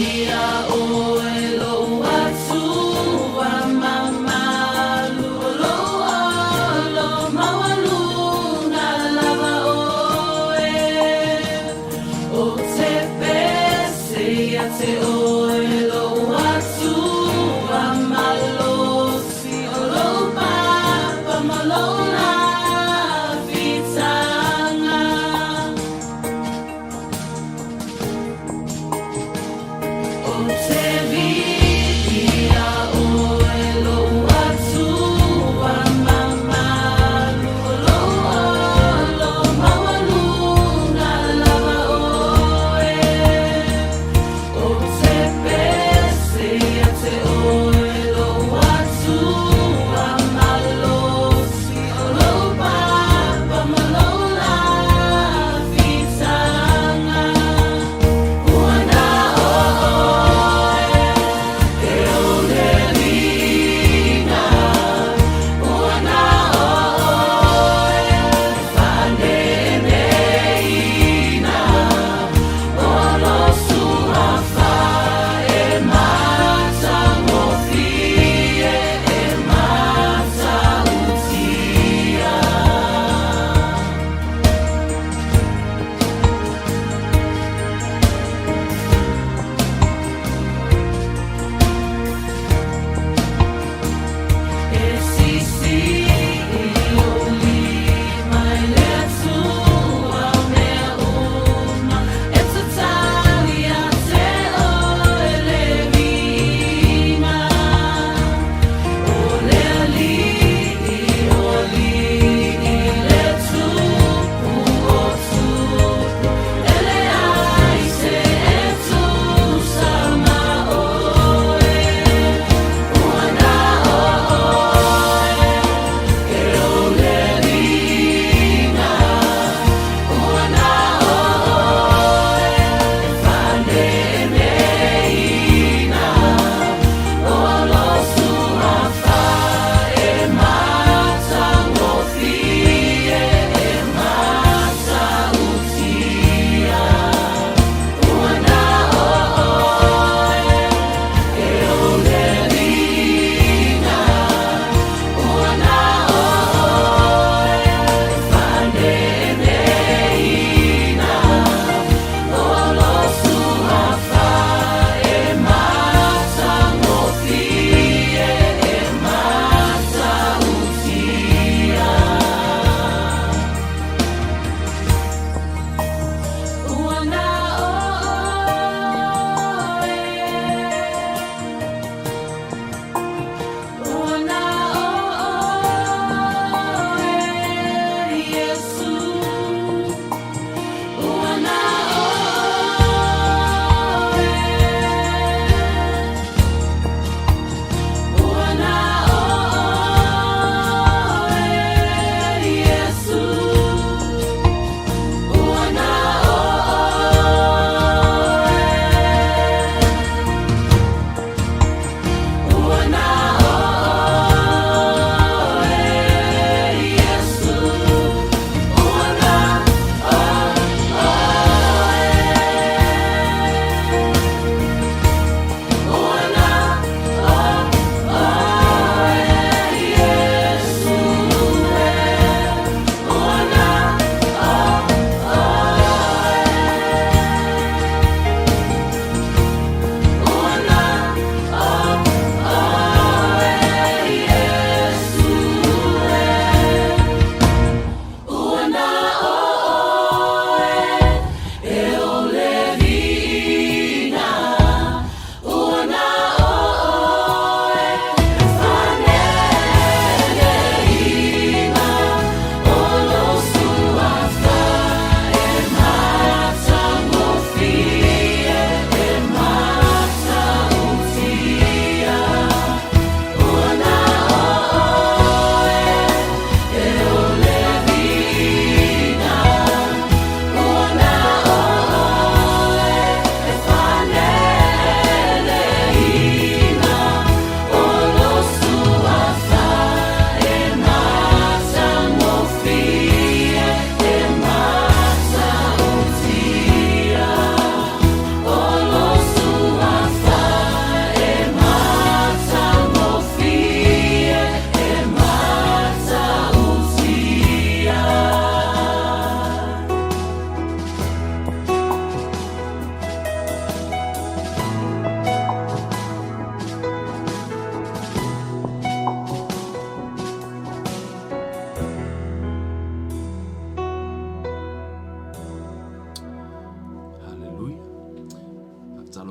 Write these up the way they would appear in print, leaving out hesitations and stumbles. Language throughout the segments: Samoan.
Ia oe lou Atua mamalu, o lou olo maualuga lava oe. Ou te pese ia te oe lou Atua malosi, o lou papa ma lou lafitaga. Ou te viia oe lou Atua mamalu, o lou olo maualuga lava oe. Ou te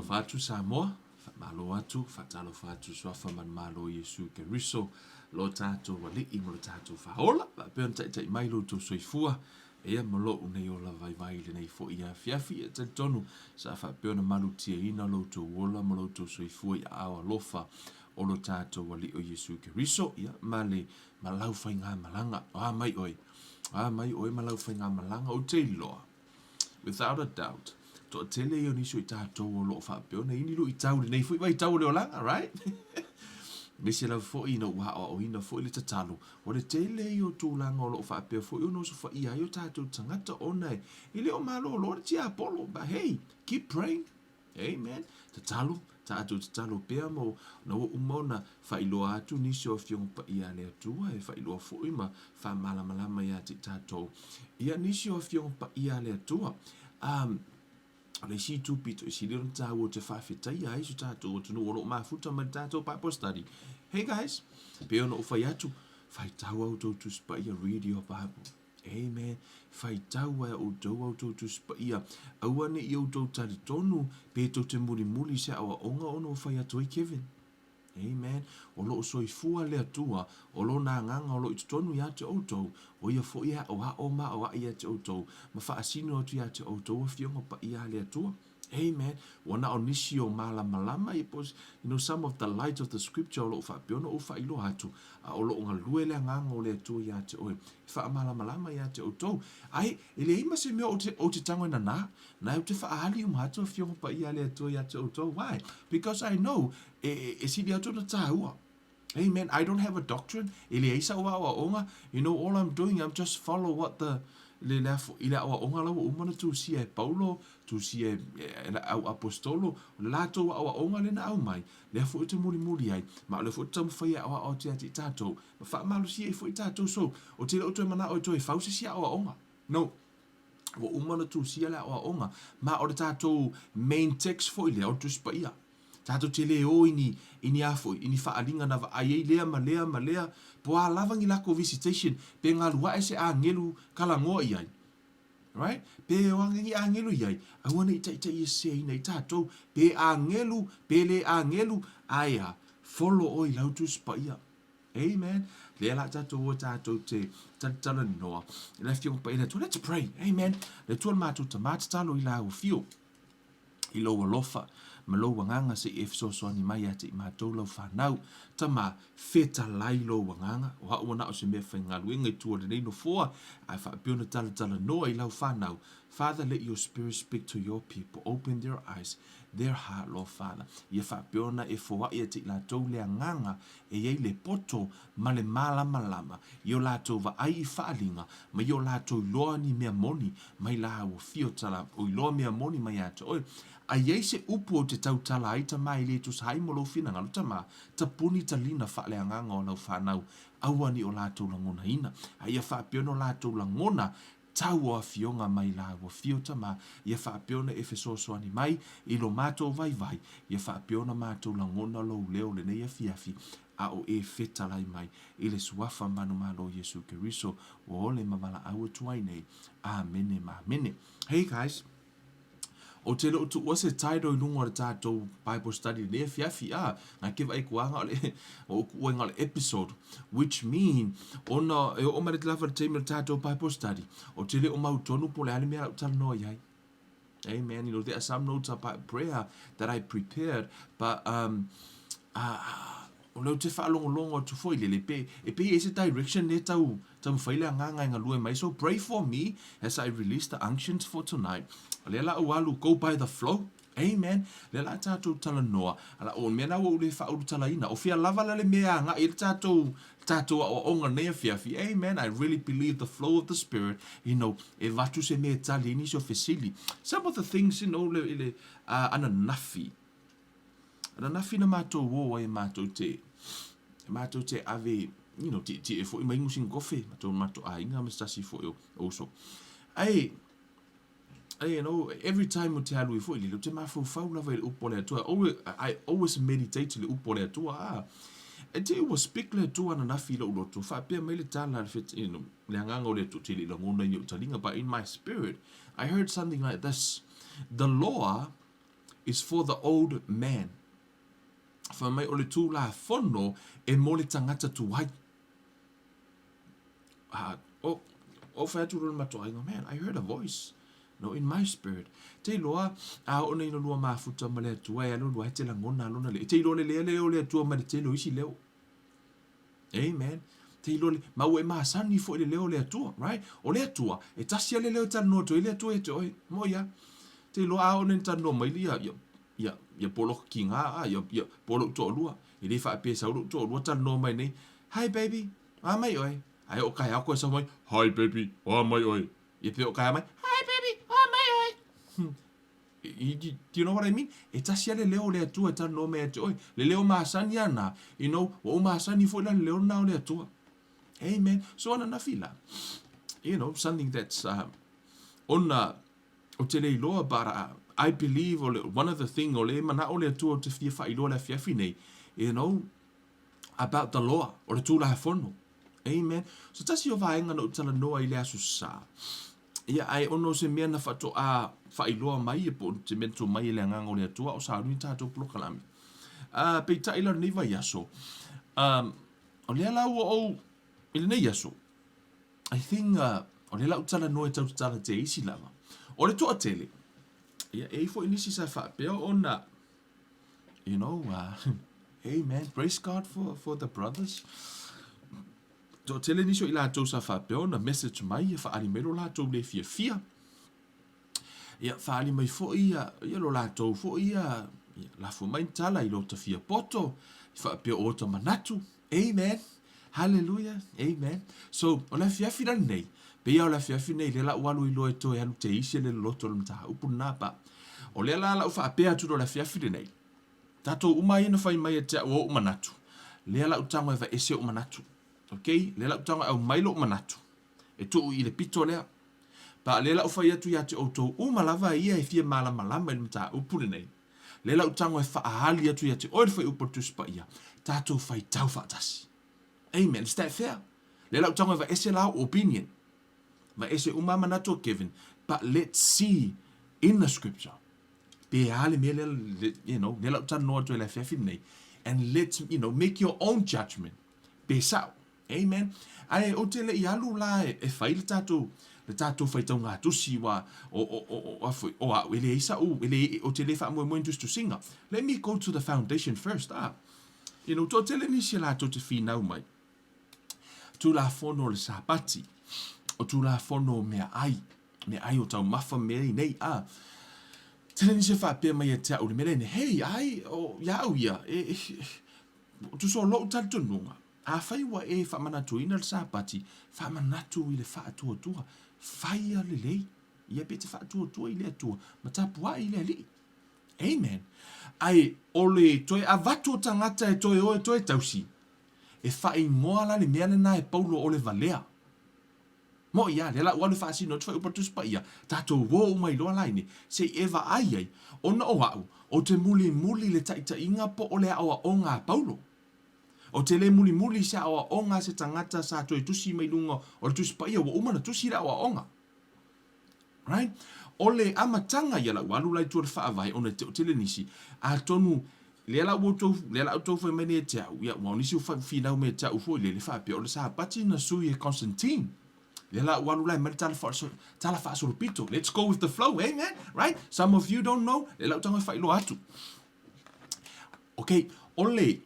Faatalofa atu Samoa, faamalo atu, faatalofa atu Suafa Manumalo o Iesu Keriso, lo tatou Alii ma lo tatou Faaola, faapea ona taitai mai lo outou soifua, ia ma lou nei ola vaivai i lenei foi afiafi. E talitonu sa faapea ona malutiaina lo outou ola ma lo outou soifua i aao alofa o lo tatou Alii o Iesu Keriso, ia ma le ma lau faigamalaga. O a mai oe? O a mai oe ma lau faigamalaga? Ou te iloa, without a doubt, toatele ia o nisi o i tatou o lo o faapea ona i ni luitau i lenei foi vaitau o le olaga, right? Aemaise lava foi ina ua aoaoina foi le tatalo, o le tele ia o tulaga o lo o faapea foi ona osofaia ai o tatou tagata ona e le o malolo le tiapolo. But hey, keep praying. Amen. Tatalo, tatou tatalo pea mo na ua uma ona faailoa atu nisi o Afioga Paia a le Atua e faailoa foi ma faamalamalama ia te i tatou. Ia nisi o Afioga Paia a le Atua. Um, o le isi itu pito i sili ona tāua ou te faafetaia ai so tatou atunuu o lo o mafuta mai le tatou Bible study. Hey guys, pei ona ou fai atu, faitau a outou Tusi Paia, read your Bible. Amen. Faitau a outou a outou Tusi Paia. Aua ne i outou talitonu pe tou te mulimuli i se aoaoga ona ua fai atu ai Kevin. Amen. O lo o soifua le Atua, o Lona Agaga o lo o i totonu ia te outou, o Ia foi e aʻoaʻo ma aoaʻi ia te outou, ma faasino atu ia te outou Afioga Paia a le Atua. Amen. Ua na o nisi o malamalama ia po o, you know, some of the light of the scripture o lo o faapea ona ou faailoa atu, a o lo o galue le Agaga o le Atua ia te oe, e faamalamalama ia te outou. Ai, e leai ma se mea ou te, ou te tago e nanā, na ou te faaali uma atu Afioga Paia a le Atua ia te outou. Why? Because I know, e, e, e sili atu ona tāua. Amen. I don't have a doctrine. E leai sa'u aoaoga. You know, all I'm doing, I'm just follow what the, le, le, i le aoaoga la ua uma ona tusia e Paulo, tusia e, e, e au apostolo, o le latou aoaoga lea na aumai, lea foi ou te mulimuli ai, ma o lea foi ou te taumafai e aoao atu ia te i tatou, ma faamalosia ai foi tatou. So, ou te le o toe manao e toe fau se isi aoaoga. No. Ua uma ona tusia le aoaoga, ma o le tatou main text foi lea o le Tusi Paia. Tatou te le o i ni, i ni a foi, i ni faaaliga na vaai ai lea ma lea ma lea, po o a lava ni lakou visitation, pe galu ae se agelu kalagoa i ai. Right? Pe o age ni agelu i ai, aua ne i taitaiseseina i tatou, pe agelu, pe le agelu, ae a, follow oe i lau Tusi Paia. Amen. Lea la tatou o tatou te talatalanoa i le Afioga Paia le Atua. Let's pray. Amen. Le Atua le matou Tama, tatalo i lau afio i lou alofa ma lou agaga se i e fesoasoani mai ia te i matou lau fanau. Tama, fetalai lou agaga, o au ua na o se mea faigaluega i tua o lenei nofoa, ae faapea ona talatalanoa i lau fanau. Father, let your spirit speak to your people. Open their eyes, their heart, Lord Father. Ia faapea ona e foai ia te i latou le agaga e i ai le poto ma le malamalama i o latou vaai i faaaliga ma i o latou iloa ni mea moni mai la ua fio tala o iloa mea moni mai ia te oe. A i ai se upu ou te tautala ai tamā e le tusa ai mo lou finagalo tamā, tapuni talina faaleagaga o lau fanau, aua ni o latou lagonaina, a ia faapea ona o latou lagona tau o afioga mai la ua fio tamā, ia faapea ona e fesoasoani mai i lo matou vaivai, ia faapea ona matou lagona lou leo lenei afiafi, a o e fetalai mai i le Suafa manumalo Iesu Keriso ua ole ma valaau atu ai nei. Amene ma amene. Hey guys, ou te le o tuua se title i luga o le tatou Bible study lenei afiafi, a, ngai ke vaai kuaga o le, o kuua inga o le episode, which mean, ona e oo mai le lava le taimi o le tatou Bible study, ou te le o mautonu po o le a le mea lau talanoa i ai. Amen. You know, there are some notes about prayer that I prepared, but um, uh, o lea ou te faalogologo atu foi lele, pe, e pei e se direction lea tau, taumafai le agaga e galue mai. So pray for me as I release the unctions for tonight. O lea la ou alu, go by the flow. Amen. Lea la tatou talanoa. Ala, o le mea na ua ou le faaulutalaina. O fea lava la le mea e agai ai le tatou, tatou aoaoga lenei afiafi. Amen. I really believe the flow of the Spirit, you know, e avatu se mea e tali ai nisi o fesili. Some of the things, you know, le, le, uh, ananafi. Ananafi na matou o ai matou te, matou te ave, you know, tietie foi ma inu sina kofe, matou matou aiga ma se tasi foi o, o uso. Ai, ai, you know, every time ou te alu ai foi lele, ou te mafaufau lava i le upu a le Atua. I always, I always meditate i le upu a le Atua. Ah, e te ua speak le Atua ananafi i lou loto, faapea mai le tala a le fet, you know, le agaga o le Atua, te le i lagona i ou taliga, but in my spirit, I heard something like this, The law. is for the old man. Fai mai o le Tulafono e mo le tagata tuai. Ah, oh, oh, fai atu loa le matou aiga, man, I heard a voice. No, in my spirit. Te iloa, a oo nei ina lua mafuta ma le Atua, e alu alu ai te lagona a lona leo. Te iloa lelei a le leo o le Atua mai le tele o isi leo. Amen. Te iloa le, ma ua e masani foi i le leo o le Atua, right? O le Atua, e tasi a le leo e talanoa atu ai le Atua ia te oe. Mo ia. Te iloa a oo nei ina talanoa mai le ia, ia, ia, ia po loko ki ngā, a, ia, ia, po lou toalua. E le faapea e sau lou toalua talanoa mai nei, Hi baby, oa mai oe. Ae oo kaeao koe sau mai, Hi baby, oa mai oe. Ia pe oo kaeao mai, Hi baby, oa mai oe. Do you know what I mean? E tasi a le leo o le Atua e talanoa mai ia te oe. Le leo masani a na, you know, ua ou masani foi la le leo na o le Atua. Amen. So ananafi la, you know, something that's uh, ona o te le iloa, but uh, I believe o le, one of the thing o le manao le Atua o te fia faailoa le afiafi nei, you know, about the law, o le Tulafono. Amen. So tasi o vaega na ou talanoa i le Aso Sa. Ia, ae ona o se mea na faatoa faailoa mai ia po o se mea na tuu mai e le Agaga o le Atua o sauni tatou polokalame. Uh, peitai la lenei vaiaso, um, o lea la ua ou, i lenei aso, I think, uh, o lea la ou talanoa e tau tatala te isi lava. O le toatele, ia, e i foi nisi sa faapea ona, you know, uh, hey man, praise God for, for the brothers. Toatele nisi o i latou sa faapea ona message mai ia faaali mai lo latou le fiafia. Ia faaali mai foi ia, ia lo latou foi ia, ia lafo mai ni tala i lo ta fia poto, i faapea o ta manatu. Amen. Hallelujah. Amen. So, o le afiafi la lenei, pei lava o le afiafi nei, lea la ua alu iloa e toe alu te isi le loloto o le mataupu lena, but o lea la la u faapea atu loa le afiafi lenei, Tatou uma ia na fai mai ia te au o ou manatu, lea la ou tago e aveese ou manatu. Ok? Lea la ou tago e aumai lou manatu e tuu i le pito lea. But lea la ou fai atu ia te outou uma lava ia e fia malamalama i le mataupu lenei, lea la ou tago e faaali atu ia te oe le fuaiupu o le Tusi Paia, tatou faitau faatasi. Amen. Is that fair? Lea la ou tago e aveese la ou opinion. Aveese uma a manatu o Kevin, but let's see in the scripture. Pe a le mea lea, you know, lea la ou talanoa atu ai i le afiafi lenei, and let's, you know, make your own judgment. Pe sao. Amen. Ae ou te le i alu la e, e fai le tatou, le tatou faitauga tusi ua, o, o, o, o, a foi, o au, e leai sa'u, e le, ou te le faamoemoe i ni tusitusiga. Let me go to the foundation first, ah. You know, toatele nisi e latou te finau mai. Tulafono o le Sapati, o Tulafono o meaai, meaai o taumafa mea i nei, a. Tele nisi e faapea mai ia te au i le mea lenei, hei, ai, o, ia au ia, e, e, tusa o lou talitonuga, afai ua e faamanatuina le Sapati, faamanatu i le faatuatua, faia lelei, ia pe te faatuatua i le Atua, ma tapuai i le Alii. Amen. Ae o le toe avatu o tagata e toe o e toe tausi, E faaigoa la le mea lena e Paulo o le valea. Moʻi a, lea la ua alu e faasino atu fuaiupu o le Tusi Paia, tatou o uma iloa la ine, se i e vaai ai, ona o aʻu, ou te mulimuli i le taitaiga po o le aoaoga a Paulo. Ou te le mulimuli i se aoaoga a se tagata sa toe tusi mai luga o le Tusi Paia, ua uma ona tusi le aoaoga. Right? O le amataga ia la ua alu la i tua le faavae ona e teotele nisi, atonu lea la ua outou, lea la outou fai mai nei e te au, ia ua o nisi ua finau mai e te au foi lele faapea o le Sapati na sui e Constantine. Lea la ua alu la e mai le tala, fa, tala faasolopito. Let's go with the flow, eh man? Right? Some of you don't know. Lea la ua tago e faailoa atu. Okay, o le,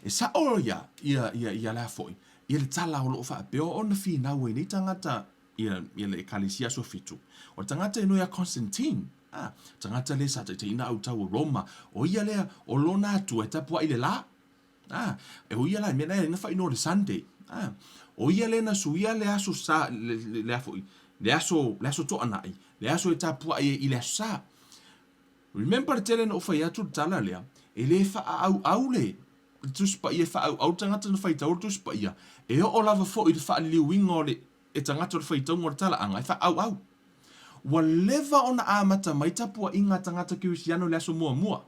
e sa'o ia, ia, ia, ia lea foi, ia le tala o loo faapea ona finau ai nei tagata ia, ia le Ekalesia Aso Fitu. O le tagata e noi a Constantine, a, tagata lea sa taitaiina au tau o Roma, o ia lea, o lona atua e tapuai le la. A, e o ia la, e mea na faaigoa o le Sunday. A, o ia lea na suia le aso sa, le, le, le, foi, le aso, le aso toanai, le aso e tapuai ai i le aso sa. Remember le tele na ou fai atu le tala lea, e le faaauau le, le Tusi Paia e faaauau le tagata na faitau le Tusi Paia, e oo lava foi i le faaliliuina o le e tagata o le faitauga o le talaaga e faaauau. Ua leva ona amata mai tapuaiga a tagata Kerisiano i le aso muamua.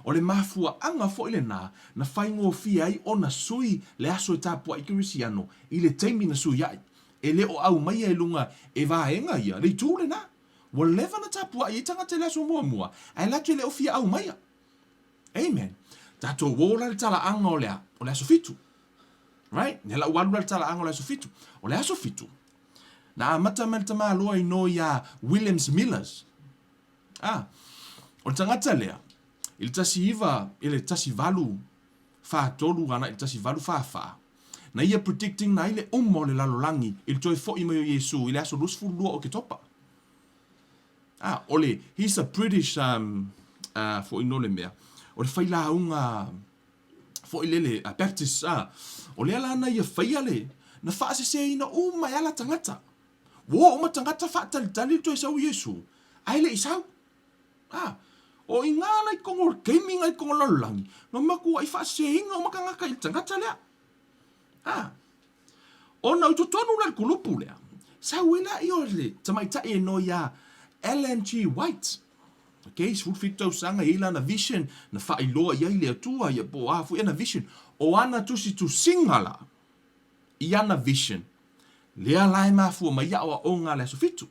O le mafuaaga foi lena na faigofie ai ona sui le aso e tapuai Kerisiano i le taimi na sui ai. E le o aumaia i luga e vaega ia le itu lena. Ua leva ona tapuai ai tagata i le aso muamua, ae latou e le o fia aumaia. Amen. Tatou o la i le talaaga o le a? O le aso fitu. Right? Lea la ua alu la i le talaaga o le aso fitu. O le aso fitu, na amata mai le tamaloa inoa iā Williams Millers. Ah, o le tagata lea, i le 19, i le 1843 agai i le 1844, na ia predicting na ai le uma o le lalolagi i le toe foi mai o Iesu i le aso 22 o Oketopa. Ah, o le, he's a British, um, uh, foi no le mea, o le failauga foi lele, a Baptist, ah, o lea la na ia faia le, na faaseseina uma e ala tagata. Ua oo uma tagata faatalitali le toe sau o Iesu, ae le i sau. Ah, o i ngā la i kongo o le taimi nga i kongo lalolagi, na matuai faaseseina uma tagata i le tagata lea. Ah, ona o i totonu la i le kulupu lea, sau ai laia o le tamaitai e noa iā Ellen G. White. Okay, 17 tausaga e i ai lana vision, na faailoa i ai le Atua, ia po o a foi ana vision. O ana tusitusiga la, i ana vision, lea la e mafua mai ai aoaoga a le Aso Fitu.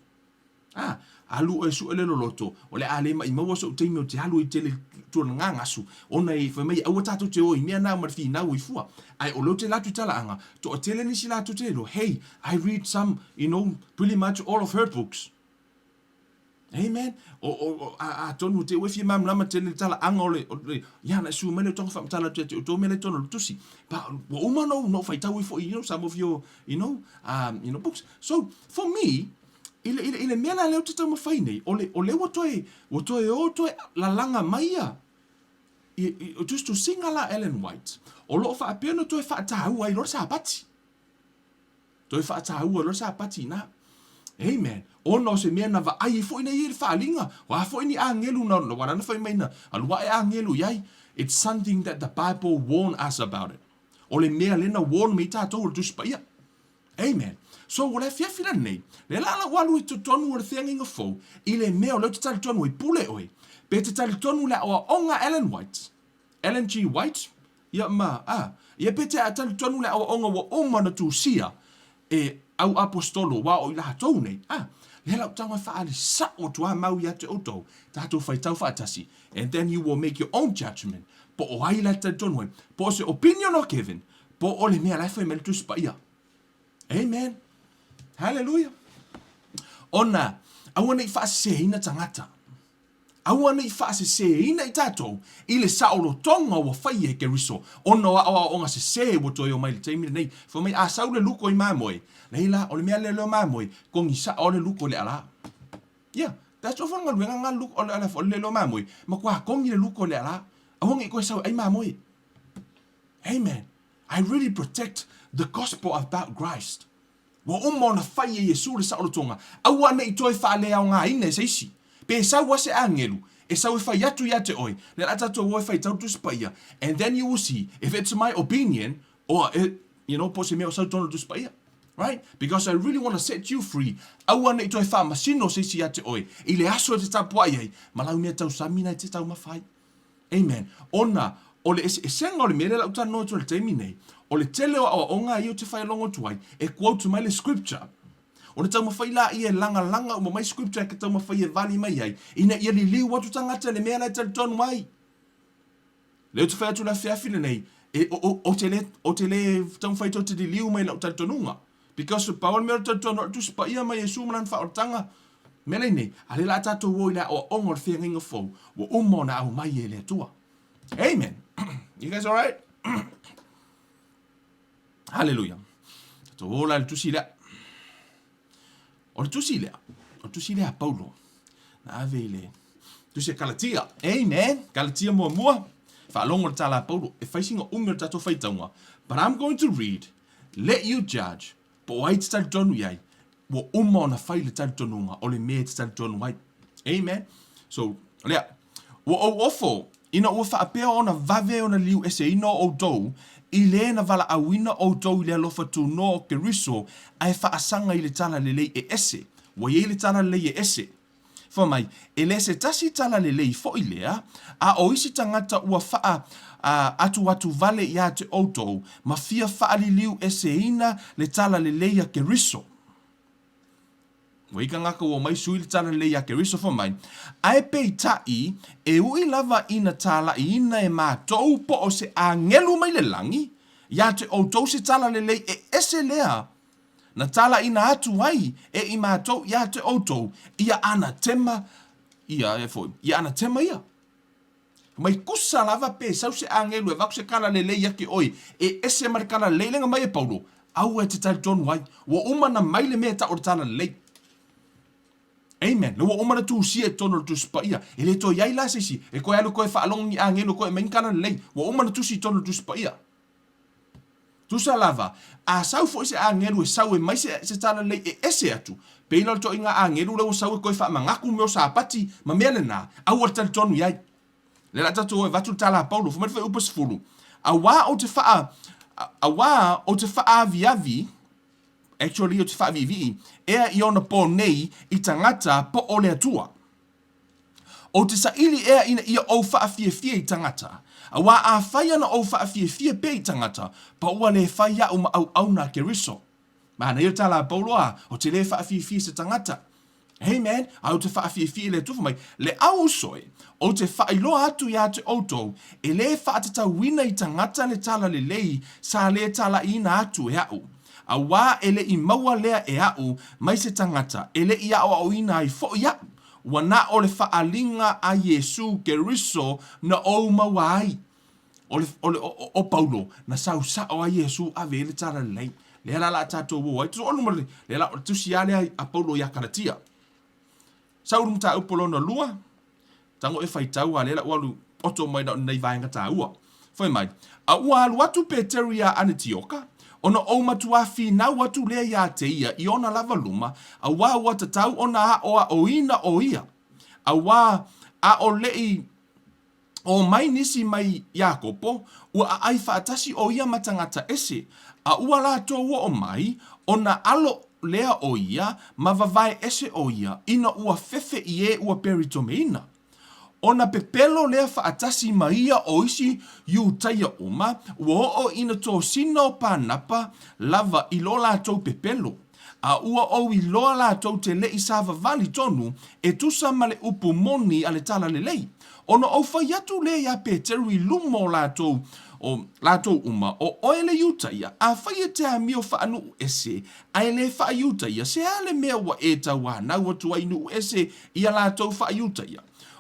A, alu oe sue le loloto, o le a le maʻimau soʻu taimi ou te alu ai tele i tulaga gagasu, ona e fai mai aua tatou te o i mea na ma le finau ai fua. Ae o lea ou te alu atu i talaaga, toatele nisi latou te iloa, hey, I read some, you know, pretty much all of her books. Amen. O, o, o, a, atonu te ua e fia malamalama tele le talaaga o le, o le, ia, na e sue mai lea o taga faamatala atu ia te outou mea la i totonu o le tusi. But, ua uma ona ou, ona ou faitau ai foi, you know, some of your, you know, um, you know, books. So, for me, i le, i le, i le mea la lea ou te taumafai nei, o le, o lea ua toe, ua toe o toe lalaga mai ia, i, i, o tusitusiga la a Ellen White, o lo o faapea ona toe faataua ai loa le Sapati. Toe faataua loa le Sapati ina. Amen. Ona o se mea na vaai ai foi nei i le faaaliga, o a foi ni agelu na, na wala na fai mai na alu ae agelu i ai. It's something that the Bible warn us about it. O le mea lea na warn mai tatou o le Tusi Paia. Amen. So, o le afiafi lenei, lea la lau alu i totonu o le feagaiga fou, i le mea o lea ou te talitonu ai, pule oe, pe te talitonu le aoaoga a Ellen White, Ellen G. White, ia ma, a, ia pe te talitonu le aoaoga ua uma ona tusia e au aposetolo ua o i latou nei, a, lea la ou tago e faaali sao atu a mau ia te outou, tatou faitau faatasi, and then you will make your own judgment, po o ai la te talitonu ai, po o se opinion o Kevin, Po o le mea la e fai mai le Tusi Paia. Amen. Hallelujah. Ona, aua ne i faaseseina tagata. Aua ne i faaseseina i tatou i le saolotoga ua faia e Keriso, ona o aoaoga sese ua toe omai i le taimi lenei. Fai mai, a sau le luko i mamoe, laila, o le mea lea lea o mamoe, kogi sao le luko i le alā. Yeah, that's all for galuega nga luko, o le, o le lea o mamoe, matua kogi le luko i le alā. Aua ne i koe sau e ai mamoe. Amen. I really protect the gospel about Christ. Ua uma ona fai e Iesu le saolotoga, aua ne i toe faaleaogaina e se isi. Pe sau a se agelu, e sau e fai atu ia te oe, lea la tatou o e faitau le Tusi Paia, and then you will see if it's my opinion or you know, po o se mea o sau tonu le Tusi Paia. Right? Because I really want to set you free. Aua ne i toe faamasino se isi ia te oe, i le aso e te tapuai ai, ma lau mea tausami na e te taumafa ai. Amen. Ona o le eseesega o le mea lea la ou talanoa atu ai i le taimi nei, o le tele o aoaoga ia ou te faalogo atu ai, e quote mai le scripture. Ona taumafai laia e lagalaga uma mai scripture e taumafai e vali mai ai, ina ia liliu atu tagata i le mea la e talitonu ai. Lea ou te fai atu i le afiafi lenei, e, o, o, ou te le, ou te le taumafai tou te liliu mai i lau talitonuga. Because pau o le mea o le talitonu o le Tusi Paia ma Iesu ma lana faaolataga, mea lea nei, a lea la a tatou o i le aoaoga o le feagaiga fou, ua uma ona aumai e le Atua. Amen. You guys alright? Hallelujah. Tatou o la i le tusi lea. O le tusi lea, o le tusi lea a Paulo, na ave i le tusi a Galatia. Amen. Galatia muamua, faalogo le tala a Paulo, e fai sina umi o le tatou faitauga. But I'm going to read, let you judge, po o ai te talitonu i ai, ua uma ona fai le talitonuga o le mea e te talitonu ai. Amen. So, lea, ua ou ofo, ina ua faapea ona vave ona liu eseina o outou, i le na valaauina outou i le alofa tunoa o Keriso, ae faasaga i le talalelei e ese. Ua i ai le talalelei e ese. Fai mai, e le se tasi talalelei foi lea, a o isi tagata ua faa atuatu vale ia te outou, ma fia faaliliu eseina le talalelei a Keriso. Ua i tagata ua omai sui le tala lelei iā Keriso fai mai, Ae peitai, e ui lava ina tālaʻiina e matou po o se agelu mai le lagi, iā te ʻoutou se tala lelei e ese lea na tālaʻiina atu ai e i matou iā te ʻoutou, ia anatema ia, e foi, ia anatema ia. Mai kusa lava pe sau se agelu e avatu se tala lelei ia te oe, e ese ma le tala lelei lea na mai e Paulo, aua e te talitonu ai, ua uma na mai le mea e tau o le tala lelei. Amen. Le ua uma na tusia i totonu o le Tusi Paia. E le toe i ai la se isi e toe alu e toe faalogo ni agelu e toe aumai ni tala lelei. Ua uma na tusi i totonu o le Tusi Paia. Tusa lava, a sau foi se agelu e sau e mai se, se tala lelei e ese atu, pei la o le toaiga agelu lea ua sau e toe faamanatu mea o Sapati ma mea lena, aua le talitonu i ai. Lea la tatou o e avatu le tala a Paulo, fai mai le fuaiupu e 10, Auā ou te faa, auā ou te faaaviavi, actually ou te faaviivii, ea i ona pō nei i tagata po o le Atua. Ou te saili ea ina ia ou faafiafia i tagata, auā afai ana ou faafiafia pea i tagata, pa ua le fai aʻu ma auauna a Keriso. Manaia le tala a Paulo a, ou te le faafiafia i se tagata. Amen. A ou te faafiafia i le Atua, fai mai, Le au uso e, ou te faailoa atu iā te outou, e le faatatauina i tagata le tala lelei sa le talaiina atu e aʻu. Auā e le i maua lea e aʻu mai se tagata, e le i aʻoaʻoina ai foʻi aʻu, Ua na o le faaaliga a Iesū Keriso na ou maua ai. O le, o le, o, o Paulo, na sau sao ai Iesū ave ai le tala lelei. Lea la la tatou o ai. Tusa olu ma le, lea la, o le tusi lava lea a Paulo iā Kalatia. Sau le mataupu lona lua, tago e faitau a lea la ua alu oto mai na o lenei vaega taua. Fai mai, A ua alu atu Peteru iā Anetioka, ona ou matuā finau atu lea iā te ia i ona lava luma, auā ua tatau ona aʻoaʻoina ʻo ia, auā ʻaʻole i ō mai nisi mai Iakopo, ua ʻaʻai faatasi ʻo ia ma tagata ese, a ua lātou oʻo mai, ona alo lea ʻo ia, ma wawae ese ʻo ia, ina ua fefe i e ua peritomeina. Ona pepelo lea faatasi ma ia o isi Iutaia uma, ua oo ina tosina o Panapa lava i lo latou pepelo, a ua ou iloa latou te leʻi savavali tonu e tusa ma le upu moni a le tala lelei. Ona ou fai atu lea iā Peteru i luma o latou, o latou uma, o oe le Iutaia, afai e te amio faanuu ese, a e le faa-Iutaia, se a le mea ua e tauanau atu ai i nuu ese ia latou faa-Iutaia.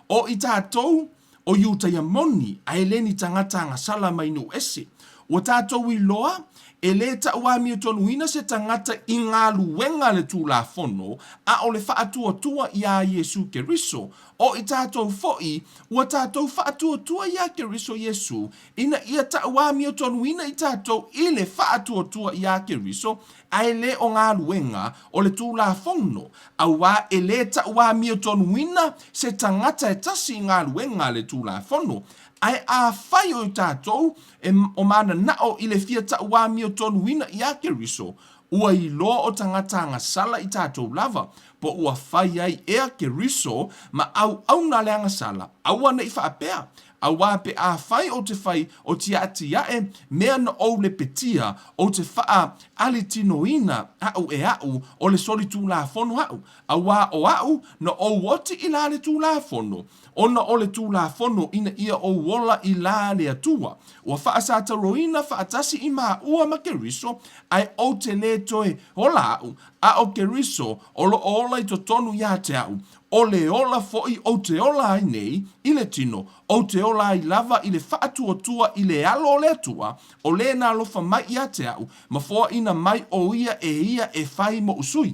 O i tatou, o Iutaia moni, a e le ni tagata agasala mai nuu ese. Ua tatou iloa, e le tauamiotonuina se tagata i galuega a le Tulafono, a o le faatuatua iā Iesū Keriso. O i tatou foʻi, ua tatou faatuatua iā Keriso Iesū, ina ia tauamiotonuina i tatou i le faatuatua iā Keriso, a e le o galuega o le Tulafono, auā e le tauamiotonuina se tagata e tasi i galuega a le Tulafono. Ae afai o tatou e o mananao i le fia tauamiotonuina iā Keriso, ua iloa o tagata agasala i tatou lava, po ua fai ai ea Keriso ma auauna a le agasala, aua ne i faapea, Auā pe afai ou te fai o tiaatiaʻe mea na ou lepetia, ou te faa alitinoina aʻu e aʻu o le solitulafono aʻu, auā o aʻu na ou oti i la le Tulafono, ona o le Tulafono ina ia ou ola i la le Atua, ua faasatauroina faatasi i māua ma Keriso, ae ou te le toe ola aʻu, a o Keriso o loo ola i totonu iā te aʻu, O le ola foʻi ou te ola ai nei i le tino, ou te ola ai lava i le faatuatua i le alo o le Atua, o le na alofa mai iā te aʻu, ma foaʻina mai ʻo ia e ia e fai moʻu sui.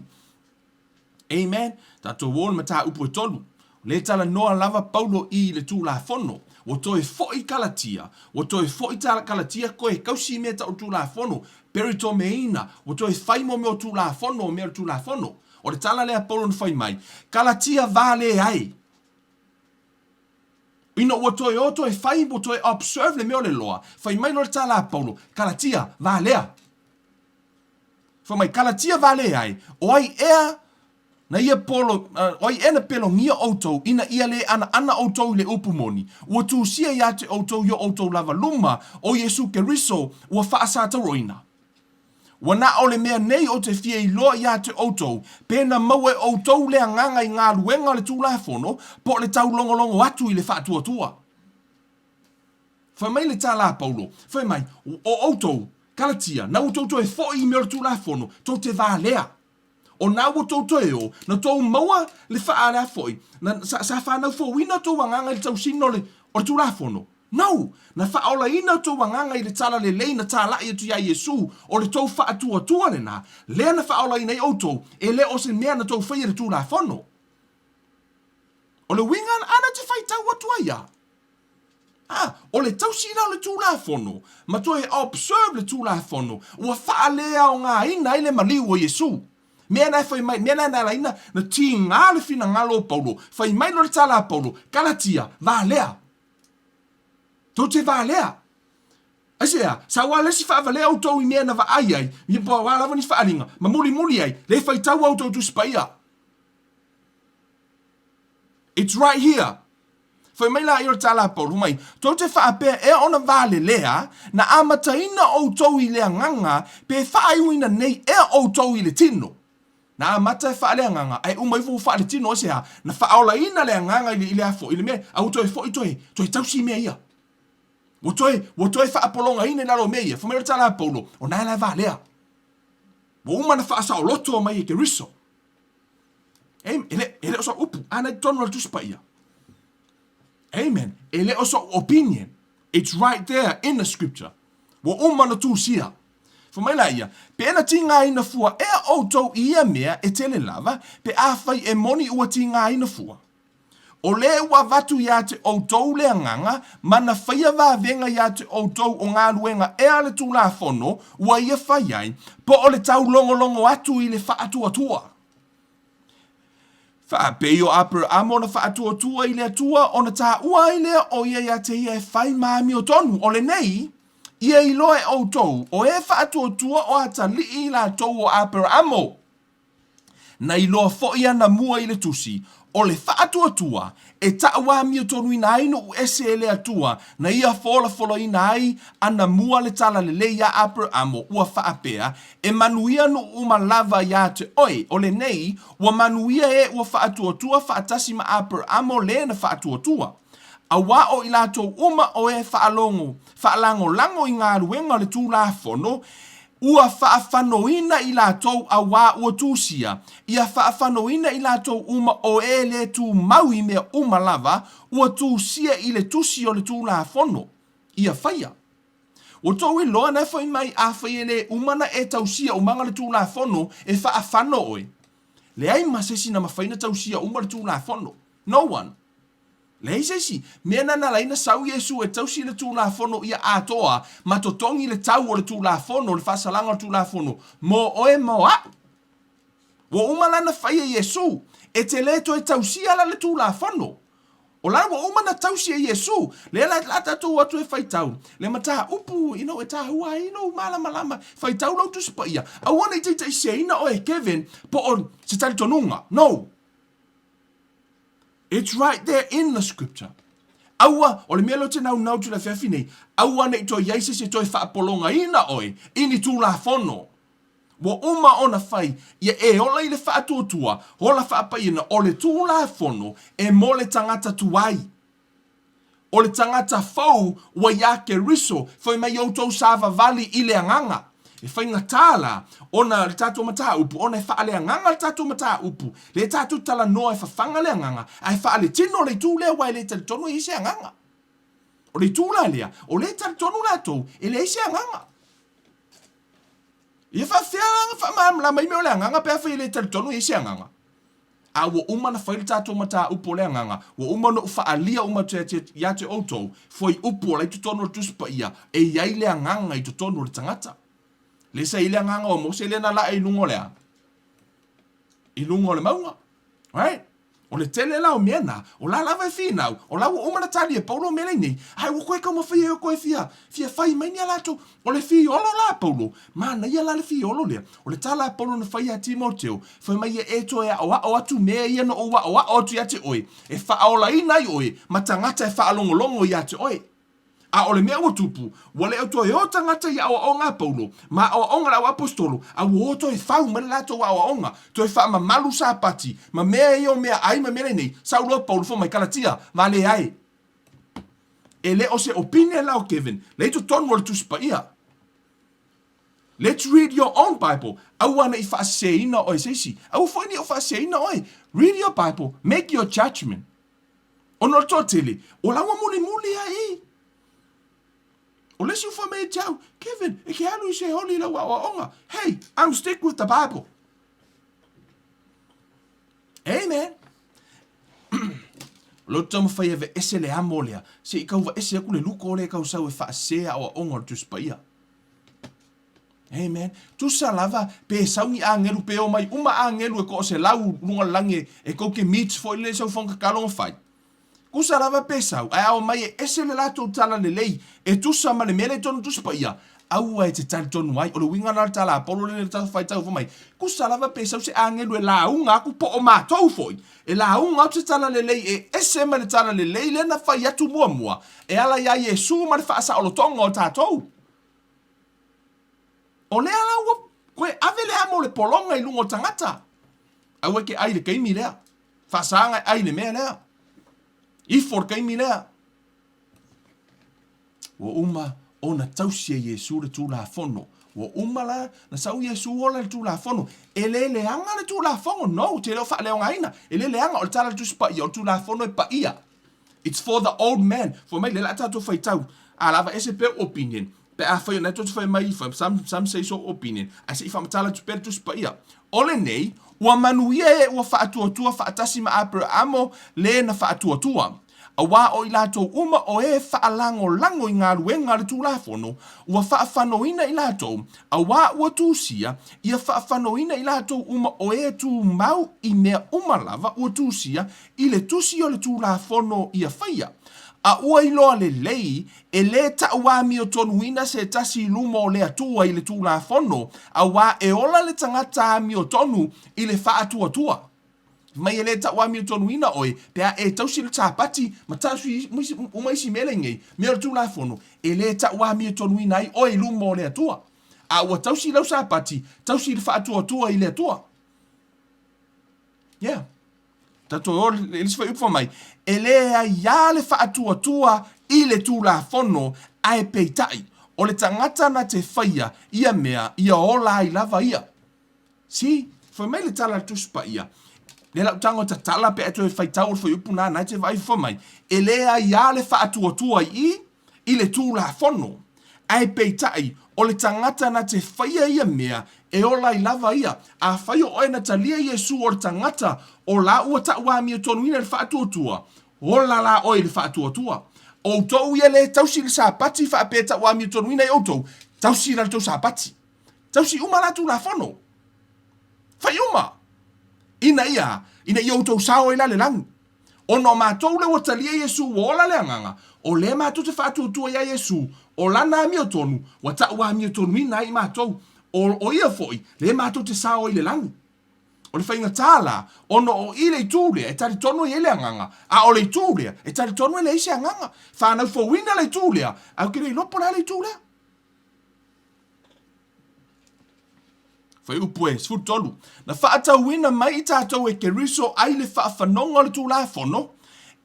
Amen. Tatou o le mataupu e tolu. Le talanoa lava Paulo i le Tulafono. Ua toe foʻi Kalatia, ua toe foʻi Kalatia koe kausi i mea tau Tulafono, peritomeina, ua toe fai mo mea o Tulafono, o mea o le Tulafono. O le tala lea a Paulo na fai mai, Kalatia vale ai. Ina ua toe o toe fai, ua toe observe le mea o le loa, fai mai loa le tala a Paulo, Kalatia valea. Fai mai, Kalatia vale ai, o ai ea na ia polo, o ai ea na pelogia outou ina ia le anaana outou i le upu moni, ua tusia ia te outou i o outou lava luma, o Iesu Keriso ua faasatauroina. Ua na o le mea nei ou te fia iloa iā te ʻoutou, pe na maua e ʻoutou le agaga i galuega o le Tulafono, po o le taulogologo atu i le faatuatua. Fai mai le tala a Paulo, fai mai, O ʻoutou, Kalatia, na ua tou toe foʻi i mea o le Tulafono, tou te valea. O na ua tou toe o, na tou maua le faa le a foi, na, sa, sa fanau fouina tou agaga i le tausina o le, o le Tulafono. No! Na faaolaina tou agaga i le tala lelei na tālaʻi atu iā Iesū, o le tou faatuatua lenā, lea na faaolaina ai ʻoutou, e le o se mea na tou faia i le Tulafono. O le uiga ana te faitau atu ai a. A, o le tausi la o le Tulafono, ma toe observe le Tulafono, ua faaleaogaina ai le maliu o Iesū. Mea na e fai mai, mea la na ala ai na, na tigā le finagalo o Paulo, fai mai loa le tala a Paulo, Kalatia, valea. Tou te valea. Aisea, sa ua le isi faavalea outou i mea na vaai ai, ia po o a lava ni faaaliga, ma mulimuli ai, le faitau a outou Tusi Paia. It's right here. Fai mai la ia o le tala a Paulo, mai, tou te faapea ea ona valelea, na amataina outou i le agaga, pe faaiuina nei ea outou i le tino? Na amata e faaleagaga, ae uma ifo ua faaletino, aisea? Na faaolaina le agaga i le, i le a foi, i le mea, a ua toe foi toe, toe tausi i mea ia. Ua toe, ua toe faapologaina i lalo o mea ia. Fai mai le tala a Paulo, o na e la e valea. Ua uma na faasaoloto mai e Keriso. Amen. E le, e le o soʻu upu. A na i totonu o le Tusi Paia. Amen. E le o soʻu opinion. It's right there in the scripture. Ua uma na tusia. Fai mai la ia, pe na tigāina fua ea ʻoutou i ia mea e tele lava, pe afai e moni ua tigāina fua. O lē ua avatu iā te ʻoutou le agaga, ma na faia vavega iā te ʻoutou o galuega ea le Tulafono ua ia fai ai, po o le taulogologo atu i le faatuatua. Faapei o Aperamo na faatuatua i le Atua ona taua ai lea o ia iā te ia e fai ma amiotonu, o lenei, ia iloa e ʻoutou, o e faatuatua o atalii i latou o Aperamo. Na iloa foʻi ana mua i le Tusi, o le faatuatua, e taʻu amiotonuina ai nuʻu ese e le Atua, na ia folafolaina ai ana mua le tala lelei iā Aperamo, ua faapea, E manuia nuʻu uma lava iā te ʻoe, o lenei, ua manuia e ua faatuatua faatasi ma Aperamo le na faatuatua. Auā o i latou uma o e faalogo, faalagolago i galuega o le Tulafono, Ua faafanoina i latou auā ua tusia, ia faafanoina i latou uma o e lē tumau i mea uma lava ua tusia i le tusi o le Tulafono, ia faia. Ua tou iloa na e fai mai afai e lē uma na e tausia umaga le Tulafono e faafano oe. Leai ma se isi na mafai na tausia uma le Tulafono. No one. Leai se isi mea na nala ai na sau Iesu e tausi le Tulafono ia atoa ma totogi le tau o le Tulafono, le faasalaga o le Tulafono, mo oe mo aʻu. Ua uma la na fai e Iesu, e te le toe tausia la le Tulafono. O la ua uma na tausi e Iesu, lea la la tatou o atu e faitau le mataupu, you know, e tāua ai lou malamalama, faitau lou Tusi Paia, aua ne i taitaiseseina oe e Kevin po o se talitonuga. No! It's right there in the scripture. Aua, o le mea lea ou te naunau atu i le afiafi nei, aua ne i toe i ai se isi e toe faapologaina oe i ni Tulafono. Ua uma ona fai ia e ola i le faatuatua, ola faapaiina o le Tulafono e mo le tagata tuai. O le tagata fou ua iā Keriso, fai mai outou savavali i le agaga. E faigata la ona le tatou mataupu, ona e faaleagaga le tatou mataupu, lea tatou talanoa e fafaga le agaga, ae faaletino le itu lea aua e le talitonu e i ai se agaga. O le itu la lea, o lea e talitonu latou e leai se agaga. Ia faafefea la ona faamalamalama ai mea o le agaga pe afai e le talitonu e i ai se agaga? A ua uma ona fai le tatou mataupu o le agaga, ua uma ona ou faaalia uma atu ia te outou, fuaiupu o la i totonu o le Tusi Paia, e i ai le agaga i totonu o le tagata. Lea sa i ai le agaga o Mose lea na lae i luga o le a? I luga o le mauga. Right? O le tele la o mea na, o la lava e finau, o la ua uma na tali e Paulo mea nei, ae ua koe taumafai e koe fia, fia fai mai ni a latou. O le fiolo la a Paulo, manaia la le fiolo lea. O le tala a Paulo na fai iā Timoteo, fai mai ia e toe aʻoaʻo atu mea ia na ou aʻoaʻo atu iā te oe, e faaolaina ai oe ma tagata e faalogologo iā te oe. A o le mea ua tupu, ua le o toe o tagata i aoaoga a Paulo ma aoaoga a le auaposetolo, a ua o toe fau mai le latou aoaoga, toe faamamalu Sapati ma mea ia o meaai ma mea lenei, sau loa Paulo fai mai, Kalatia, valea e. E le o se opinion la o Kevin, lea i totonu o le Tusi Paia. Let's read your own Bible. Aua ne i faaseseina oe e se isi. Aua foi ne i ou faaseseina oe. Read your Bible, make your judgment. Ona o le toatele, o la ua mulimuli lava i i. O le isi ua fai mai ia te au, Kevin, e ke alu i se holi i lau aoaoga. Hey, I'm stick with the Bible. Amen. O lea ou te taumafai e aveese le amo lea, se i tauvaese atu le luko lea e tau sau e faasese aoaoga o le Tusi Paia. Amen. Tusa lava pe sau ni agelu pe omai uma agelu e toaselau luga o le lagi e tou te meet foi lele i sau fono tatalo na fai. Tusa lava pe sau ae a omai e ese le latou tala lelei e tusa ma le mea lea i totonu o le Tusi Paia, aua e te talitonu ai. O le uiga lena o le tala a Paulo lea na faitau fai mai, tusa lava pe sau se agelu e lauga atu po o matou foi e lauga atu se tala lelei e ese ma le tala lelei lea na fai atu muamua e ala iā Iesu ma le faasaolotoga o tatou. O lea la ua koe ave le amo o le pologa i luga o tagata. Aua e ke ai i le taimi lea. Faasaga e ai i le mea lea. Ifo le taimi lea. Ua uma ona tausi e Iesu le Tulafono. Ua uma la na sau Iesu ola i le Tulafono. E le leaga le Tulafono, no, ou te le o faaleaogaina. E le leaga, o le tala a le Tusi Paia, o le Tulafono e paia. It's for the old man. Fai mai, lea o le a tatou faitau, a lava ese pea ou opinion, pe afai o lena tou te fai mai, some say so opinion, ae se i faamatala atu pea le Tusi Paia. O lenei, ua manuia e ua faatuatua faatasi ma Aperamo le na faatuatua. Aua o i latou uma o e faalagolago i galuega a le Tulafono, ua faafanoina i latou, aua ua tusia, ia faafanoina i latou uma o e tumau i mea uma lava ua tusia i le tusi o le Tulafono ia faia. A ua iloa lelei, e lē taʻuamiotonuina se tasi i luma o le Atua i le Tulafono, aua e ola le tagata amiotonu i le faatuatua. Fai mai e lē taʻuamiotonuina oe pe a e tausi le Sapati ma tausi uma isi mea lenei, mea o le Tulafono, e lē taʻuamiotonuina ai oe i luma o le Atua. A ua tausi lau Sapati, tausi i le faatuatua i le Atua. Yeah. Tatou o le isi fuaiupu fai mai, e leai lava le faatuatua i le Tulafono, ae peitai, o le tagata na te faia ia mea, ia ola ai lava ia. See? Fai mai le tala a le Tusi Paia, lea lau tago e tatala pe a e toe faitau o le fuaiupu lena, na e te vaai fai mai, e leai lava le faatuatua i i, i le Tulafono, ae peitai, o le tagata na te faia ia mea, e ola ai lava ia. Afai o oe na talia Iesu o le tagata o la ua taʻuamiotonuina i le faatuatua, ola la oe i le faatuatua. Outou ia le tausi i le Sapati faapea e taʻuamiotonuina ai outou, tausi la le tou Sapati. Tausi uma la Tulafono. Fai uma! Ina ia, ina ia outou sao ai la le lagi. Ona o matou lea ua talia Iesu ua ola le agaga, o lea matou te faatuatua iā Iesu, o lana amiotonu, ua taʻu amiotonuina ai matou, o, o ia foi, lea matou te sao ai i le lagi. O le faigata la, ona o i le itu lea e talitonu e i ai le agaga, a o le itu lea e talitonu e leai se agaga. Fanau fouina le itu lea, ae ou te le iloa po o le a le itu lea. Fuaiupu e 13. Na faatauina mai i tatou e Keriso ai le faafanoga o le Tulafono,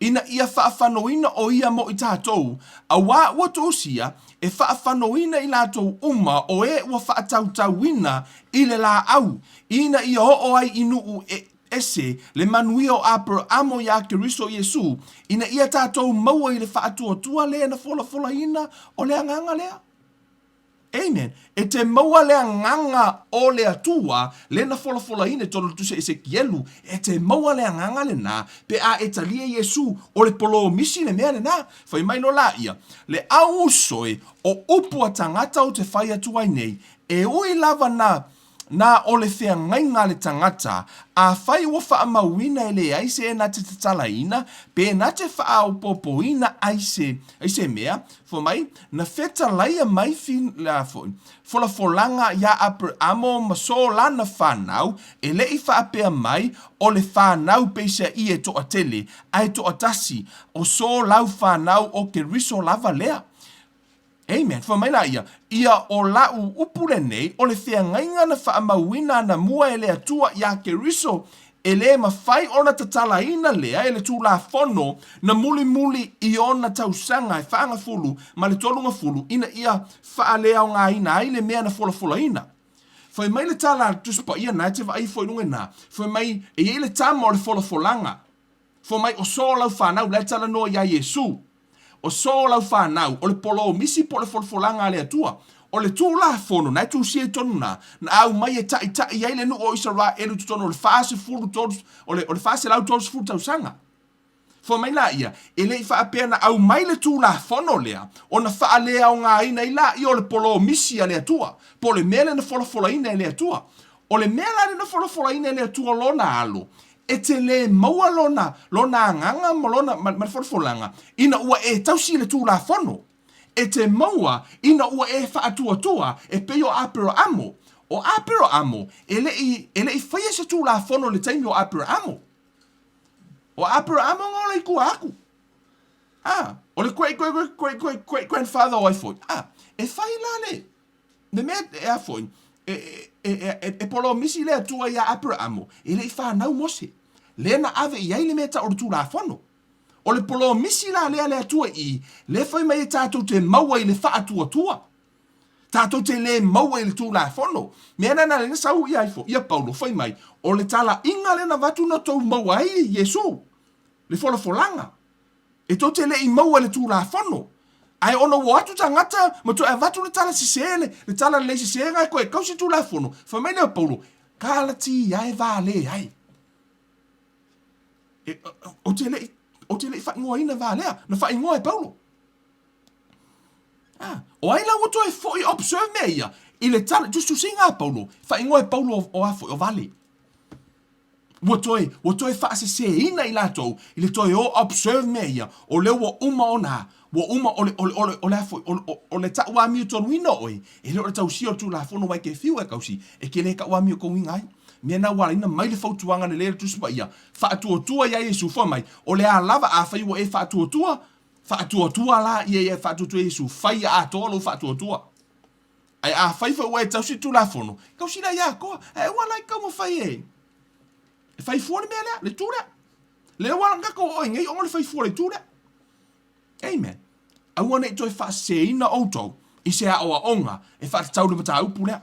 ina ia faafanoina o ia mo i tatou, auā ua tuusia e faafanoina i latou uma o e ua faatautauina i le laau, ina ia oo ai i nuu ese le manuia o Aperamo iā Keriso Iesu, ina ia tatou maua i le faatuatua lea na folafolaina o le agaga lea. Amen. E te maua le agaga o le Atua lea na folafolaina i totonu o le tusi a Esekielu, e te maua le agaga lena pe a e talia Iesu, o le polomisi le mea lena. Fai mai loa laia, le au uso e, o upu a tagata ou te fai atu ai nei, e ui lava na Na o le feagaiga a le tagata, afai ua faamauina e leai se na te tatalaina, pe na te faaopoopoina ai se, ai se mea, fai mai, na fetalaia mai fi, la foi, folafolaga iā Aperamo ma so lana fanau, e le i faapea mai, o le fanau peiseai e toatele, ae toatasi, o so lau fanau o Keriso lava lea. Amen. Fai mai laia, Ia o la'u upu lenei, o le feagaiga na faamauina anamua e le Atua iā Keriso, e lē mafai ona tatalaina lea e le Tulafono na mulimuli i ona tausaga e faagafulu ma le tolugafulu ina ia faaleaogaina ai le mea na folafolaina. Fai mai le tala a le Tusi Paia na e te vaai ifo i luga i ina, fai mai e i ai le tama o le folafolaga. Fai mai o so o lau fanau, la e talanoa iā Iesu. O so o lau fanau, o le polomisi po o le folafolaga a le Atua. O le Tulafono, na e tusia i totonu na, na aumai e taʻitaʻi ai le nuu o Isaraelu i totonu o le 43, o le, o le 430 tausaga. Fai mai laia, e le i faapea na aumai le Tulafono lea ona faaleaogaina ai laia o le polomisi a le Atua, po o le mea lea na folafolaina e le Atua. O le mea la lea na folafolaina e le Atua Lona Alo, e te lē maua lona, lona agaga ma lona, ma, ma le folafolaga, ina ua e tausi i le Tulafono. E te maua ina ua e faatuatua e pei o Aperamo. O Aperamo, e le i, e le i faia se Tulafono i le taimi o Aperamo. O Aperamo na ola i tua atu. A, o le great great great great great great grandfather o ai foi. A, e fai la le, le mea e a foi, e, e, e, e, e polomisi le Atua iā Aperamo, e le i fanau Mose. Lea na ave i ai le mea tau o le Tulafono. O le polomisi la lea a le Atua i, lea fai mai e tatou te maua i le faatuatua. Tatou te lē maua i le Tulafono. Mea na na lena sau ia ifo, ia Paulo fai mai, o le talaiga lea na avatu na tou maua ai e Iesu, le folafolaga. E tou te le i maua i le Tulafono. Ae ona ua o atu tagata ma toe avatu le tala sesē, le, le tala lelei sesē na e toe kausi le Tulafono, fai mai lea o Paulo, Kalati ae valē ai. E, ou te le i, ou te le i faaigoaina valea, na faaigoa e Paulo. Ah, o ai la ua toe foi observe mea ia i le tala, tusitusiga a Paulo, faaigoa e Paulo o, o a foi, o vale. Ua toe, ua toe faasesēina i latou i le toe o observe mea ia, o lea ua uma ona, ua uma o le, o le, o le, o le a foi, o, o, o le taʻuamiotonuina o oe, e le o le tausia o le Tulafono aua e te fiu e tausi, e te le taʻuamiotouina ai. Mea na ua ala ai ona mai le fautuaga lelei a le Tusi Paia, faatuatua iā Iesu, fai mai, o le a lava afai ua e faatuatua, Faatuatua la ia ia e faatuatua Iesu, fai ia atoa lou faatuatua. Ae afai foi ua e tausi le Tulafono, tausi la ia atoa. Ae aua la e taumafai e e fai fua le mea lea, le itu lea. Lea ua tatou oo ai nei ona o le fai fua o le itu lea. Amen. Aua ne i toe faaseseina outou i se aoaoga e faatatau i le mataupu lea.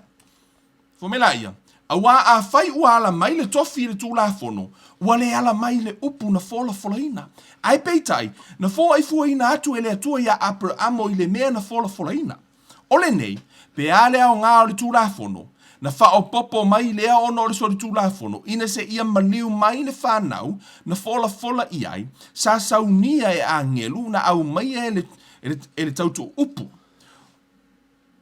Fai mai laia, Auā afai ua ala mai le tofi i le Tulafono, ua le ala mai le upu na folafolaina. Ae peitai, na foaifuaina atu e le Atua iā Aperamo i le mea na folafolaina. O lenei, pe a le aoga o le Tulafono, na faaopoopo mai lea ona o le solitulafono, ina seia maliu mai le fanau na folafola i ai, sa saunia e agelu na aumaia e le, e le, e le tautuuupu.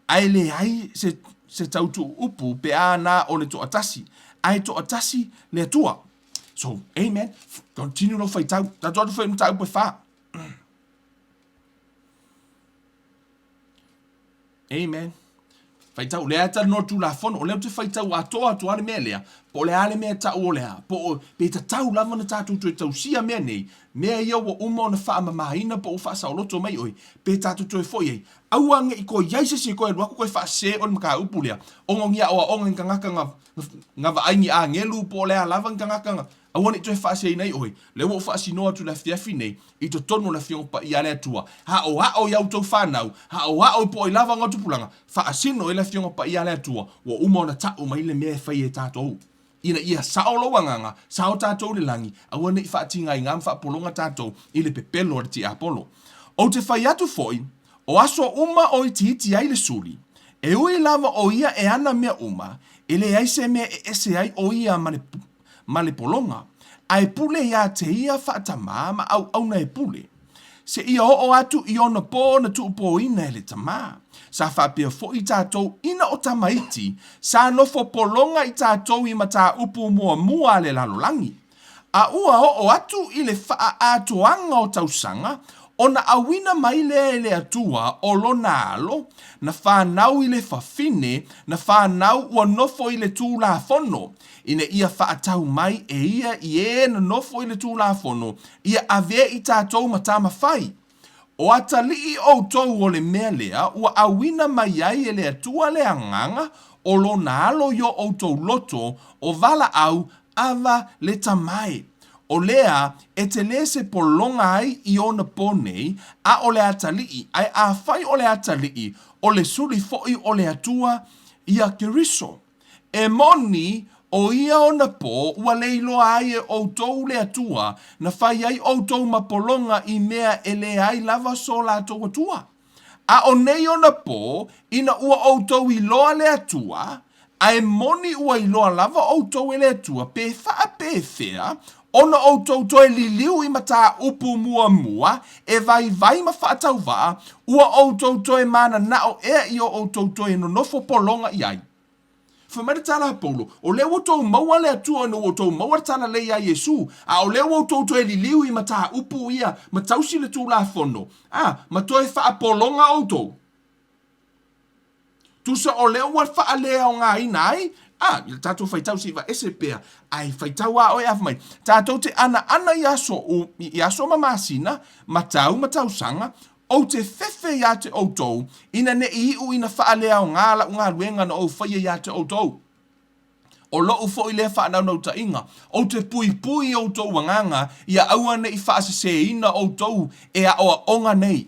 Ae leai se, se tautuuupu pe a na o le toatasi, ae toatasi le Atua. So, amen. Continue lou faitau. Tatou atu foi i mataupu e whā. Amen. Faitau, lea e talanoa Tulafono, o lea ou te faitau atoa atu lava le mea lea, po o le a le mea e tau o le a, po o, pe tatau lava ona tatou toe tausia mea nei, mea ia ua uma ona faamamaina po ua faasaoloto mai oe, pe tatou toe foi ai. Aua ne i toe i ai se isi e toe alu atu toe faasese oe i le mataupu lea, ona o ni aoaoga ni tagata na, na vaai ni agelu po o le a lava ni tagata na, aua ne i toe faaseseina ai oe. Lea ua ou faasinoa atu i le afiafi nei, i totonu o le Afioga Paia a le Atua, aoao i a outou fanau, aoao i po o ai lava ona tupulaga, faasino ai le Afioga Paia a le Atua, ua uma ona tau mai le mea e fai e tatou. Ina ia sao lou agaga, sao tatou i le lagi, aua ne i faatigaina ma faapologa tatou i le pepelo a le tiapolo. Ou te fai atu foi, o aso uma o itiiti ai le suli, e ui lava o ia e ana mea uma, e leai se mea e ese ai o ia ma le, ma le pologa, a e pule iā te ia faatamā ma auauna e pule. Seia oo atu i ona pō na tuupōina e le tamā. Sa faapea foi tatou ina o tamaiti, sa nofo pologa i tatou i mataupu muamua a le lalolagi. A ua oo atu i le faaatoaga o tausaga, ona auina mai lea e le Atua o Lona Alo, na fanau i le fafine, na fanau ua nofo i le Tulafono, ina ia faatau mai e ia i e na nofo i le Tulafono, ia avea i tatou ma tama fai. O atalii ʻoutou o le mea lea ua ʻauina mai ai e le Atua le Agaga o lona Alo i o ʻoutou loto o valaau Ava le Tama e. O lea e te lē se pologa ai i ona pō nei, a o le atalii, ae afai o le atalii, o le suli foʻi o le Atua ia Keriso. E moni, ʻo ia ona pō ua le iloa ai e ʻoutou le Atua, na fai ai ʻoutou ma pologa i mea e leai lava so latou Atua. A ʻo nei ona pō, ina ua ʻoutou iloa le Atua, a e moni ua iloa lava ʻoutou e le Atua, pe faapefea ona ʻoutou toe liliu i mataupu muamua e vaivai ma faatauvaa, ua ʻoutou toe mananao ea i o ʻoutou toe nonofo pologa i ai. Fai mai le tala a Paulo, O lea ua outou maua le Atua ona ua outou maua le talalelei iā Iesū, a o lea ua outou toe liliu i mataupu ia ma tausi le Tulafono, a, ma toe faapologa outou. Tusa o lea ua faaleaogaina ai, a, i le tatou faitau se i vaese pea, ae faitau a oe a fai mai, tatou te anaana i aso, i aso ma masina, ma tau ma tausaga, Ou te fefe iā te ʻoutou, ina ne i iʻu ina faaleaogā laʻu galuega na ou faia iā te ʻoutou. ʻO loʻu foʻi lea faanaunautai-ga, ou te puipui i outou agaga, ia aua ne i faasesēina ʻoutou e aʻoaʻoga nei.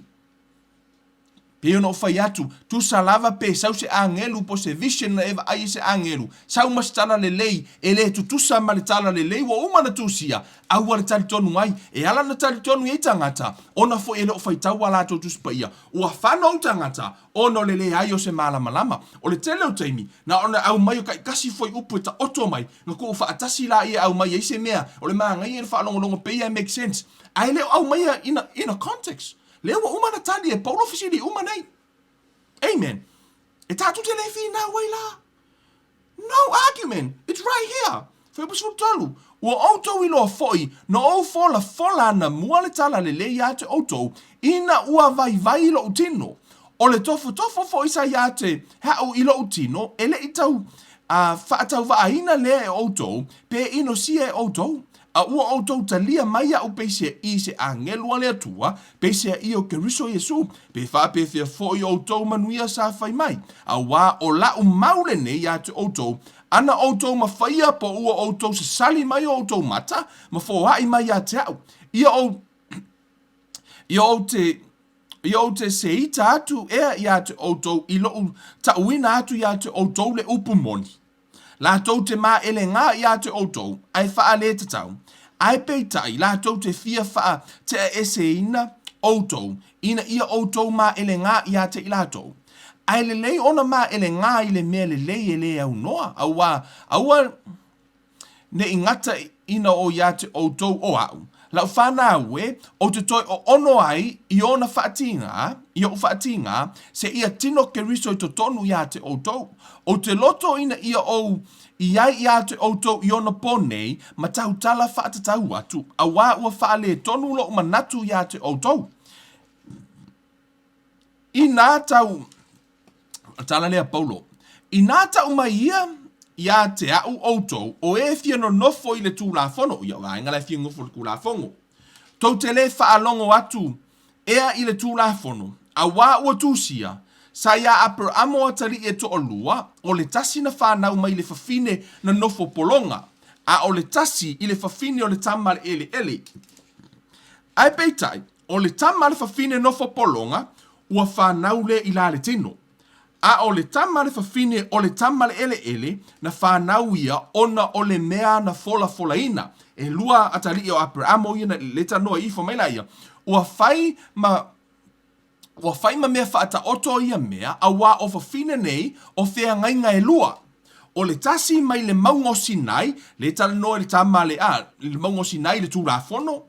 Pei ona ou fai atu, tusa lava pe sau se agelu po se vision na e vaai i se agelu, sau ma se tala lelei, e le tutusa ma le tala lelei ua uma na tusia, Aua le talitonu ai, e ala na talitonu i ai tagata, ona foi e le o faitau a latou Tusi Paia. Ua whanau tagata, ona o le leai o se malamalama. O le tele o taimi, na ona aumai o taitasi foi upu e taoto mai, na tuu faatasi laia e aumai ai se mea, o le magaia i le faalogologo pei e make sense, ae le o aumaia in a, in a context. Lea ua uma na tali e Paulo fesili uma nei. Amen. E tatou te le finau ai la. No argument! It's right here! Fuaiupu 13, Ua outou iloa foi, na ou folafola ana mua le tala lelei iā te outou, ina ua vaivai i loʻu tino. O le tofotofo foi sa iā te haʻu i loʻu tino, e leʻi tau a faatauvaaina lea e outou, pe inosia e outou. A ua outou talia mai iaʻu peisea i se agelu a le Atua, peisea i o Keriso Iesu, pe faapefea foi outou manuia sa fai mai, auā o laʻu mau lenei iā te outou, ana outou ma faia po ua outou sasali mai o outou mata, ma foaʻi mai iā te aʻu, ia ou, ia ou te, ia ou te seita atu ea iā te outou i loʻu taʻuina atu iā te outou le upu moni. Latou te māʻelegā iā te ʻoutou, ae faaletatau, ae peitai, latou te fia faateʻaeseina ʻoutou, ina ia ʻoutou māʻelegā iā te i latou. Ae lelei ona māʻelegā i le mea lelei e lē aunoa, auā, aua ne i gata ina o iā te ʻoutou o aʻu, laʻu whānau e, ou te toe ʻoʻono ai i ona faatīgā, i oʻu faatīgā, se ia tino Keriso i totonu iā te ʻoutou. Ou te loto ina ia ou i ai iā te ʻoutou i ona pō nei, ma tautala faatatau atu, auā ua faaletonu loʻu manatu iā te ʻoutou. Inā tau, tala lea Paulo, inā taʻu mai ia iā te aʻu ʻoutou, o e fia nonofo i le Tulafono, ia vaega la e fia nonofo i le Tulafono, tou te le faalogo atu ea i le Tulafono, auā ua tusia, sa iā Aperamo atalii e toalua, o le tasi na fanau mai le fafine na nofo pologa, a o le tasi i le fafine o le tama le eleele. Ae peitai, o le tama a le fafine nofo pologa, ua fanau lea i la le tino. A o le tama a le fafine o le tama le eleele, na fanau ia ona o le mea na folafolaina. Elua atalii o Aperamo ia na leta noa ifo mai la ia, ua fai ma Ua fai ma mea faataoto ia mea, auā o fafine nei o feagaiga elua. O le tasi mai le mauga o Sinai, le talanoa i le tama a le, a, i le mauga o Sinai i le Tulafono,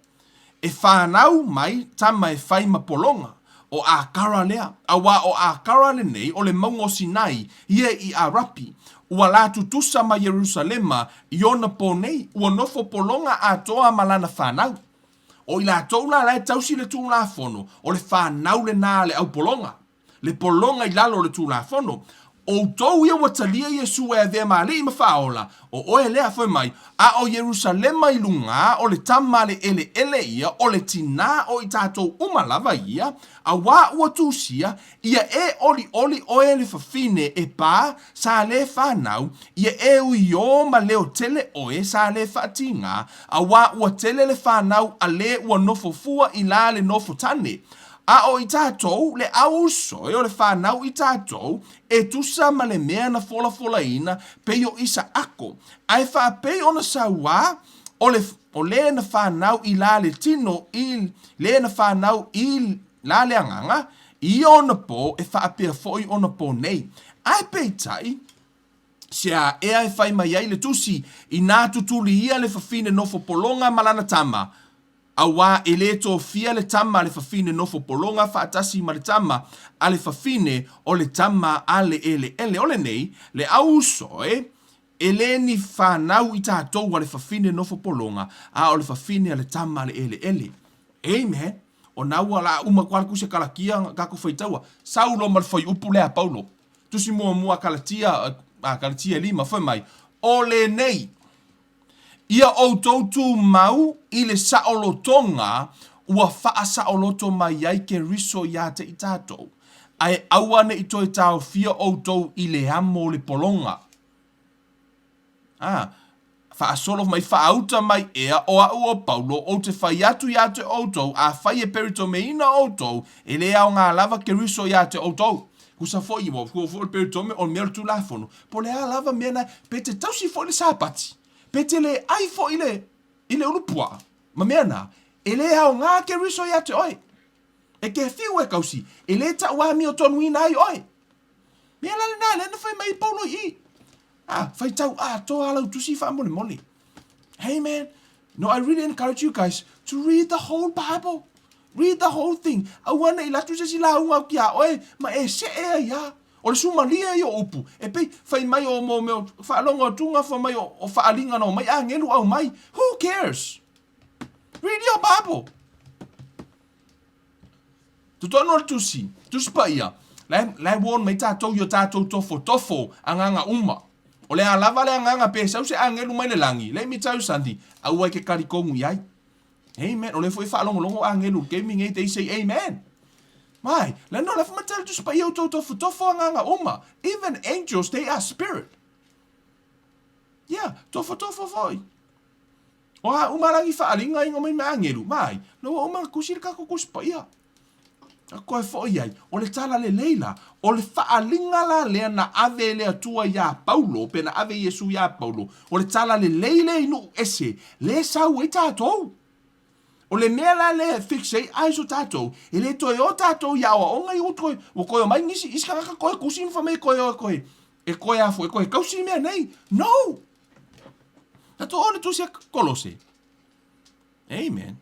e fanau mai tama e fai ma pologa, o Akara lea, auā o Akara lenei o le mauga o Sinai ia i Arapi, ua la tutusa ma Ierusalema i ona pō nei, ua nofo pologa atoa ma lana fanau. O i latou la la e tausi le Tulafono, o le fanau lenā a le aupologa, le pologa i lalo o le Tulafono. Outou ia ua talia Iesu e avea ma Alii ma Faaola, o oe lea, fai mai, a o Ierusalema i lugā, o le tama a le eleele ia, o le tinā o i tatou uma lava ia, auā ua tusia, ia e olioli oe le fafine e pā, sa lē fanau, ia e uiō ma leo tele oe sa lē faatigā, auā ua tele le fanau a lē ua nofo fua i lā le nofo tane. A o i tatou, le au uso e o le fanau i tatou, e tusa ma le mea na folafolaina pei o Isaako, ae faapei ona sauā, o le, o le na fanau i la le tino i le na fanau i la le agaga, i ia ona pō e faapea foi ona pō nei. Ae peitai, se a ea e fai mai ai le Tusi, inā tutuli ia le fafine nofo pologa ma lana tama, Auā e lē tofia le tama a le fafine nofo pologa faatasi ma le tama a le fafine o le tama a le eleele. O lenei, le au uso e, e lē ni fanau i tatou a le fafine nofo pologa, a o le fafine a le tama a le eleele. Amen. O na ua la uma atu lava le tusi a Kalatia tatou faitaua. Sau loa ma le fuaiupu lea a Paulo. Tusi muamua a Kalatia, a Kalatia e lima, fai mai, O lenei. Ia outou tumau i le saolotoga ua faasaoloto mai ai Keriso iā te i tatou, ae aua ne i toe taofia outou i le amo o le pologa. A, faasolo mai faauta mai ea o a'u o Paulo ou te fai atu iā te outou, afai e peritomeina outou, e lē aogā lava Keriso iā te outou. Kusa foi, ua fua foi le peritome o le mea o le Tulafono, Po o le a lava mea na, pe te tausi foi le Sapati, pe te le ai foi le, i le ulupuaa, ma mea na, e le aogā Keriso iā te oe. E ke fiu e kausi, e le tau amiotonuina ai oe. Mea la lenā, lea na fai mai ai Paulo i i. Ah, faitau atoa a lau tusi faamolemole. Hey man, no, I really encourage you guys to read the whole Bible. Read the whole thing. Aua ne i latu se isi lauga au ki a oe, ma e see ai a. O le sumalie ia o upu, e pei, fai mai o mo mea o faalogo atuga, fai mai o, o faaliga na omai agelu aumai. Who cares? Read your Bible. Totonu o le tusi, tusi paia, la e, la e warn mai tatou i o tatou tofotofo agaga uma. O le a lava le agaga pe sau se agelu mai le lagi, let me tell you something, aua e ke kalikogu i ai. Amen. O lea foi e faalogologo agelu i le taimi nei, they say amen. Mai, le no le whamatala tusi paia o tofotofo agaga uma. Even angels, they are spirit. Yeah, tofotofo foi. O a uma rangi whaalinga ingo mai me angelu. Mai, no ua uma kusi le kako kusi paia. A koe foi ai, o le tala lelei la, o le faaaliga la lea na ave e le Atua iā Paulo, pe na ave Iesu iā Paulo, o le tala lelei lea i nuu ese, lea sau ai tatou. O le mea la lea e fix ai eyes o tatou, e le toe o tatou i aoaoga ia ua toe, ua toe omai nisi, isi tagata toe kusi ma fai mai e toe o e toe, e toe a foi, e toe tausi mea nei. No! Tatou o le tusi a Kolose. Amen.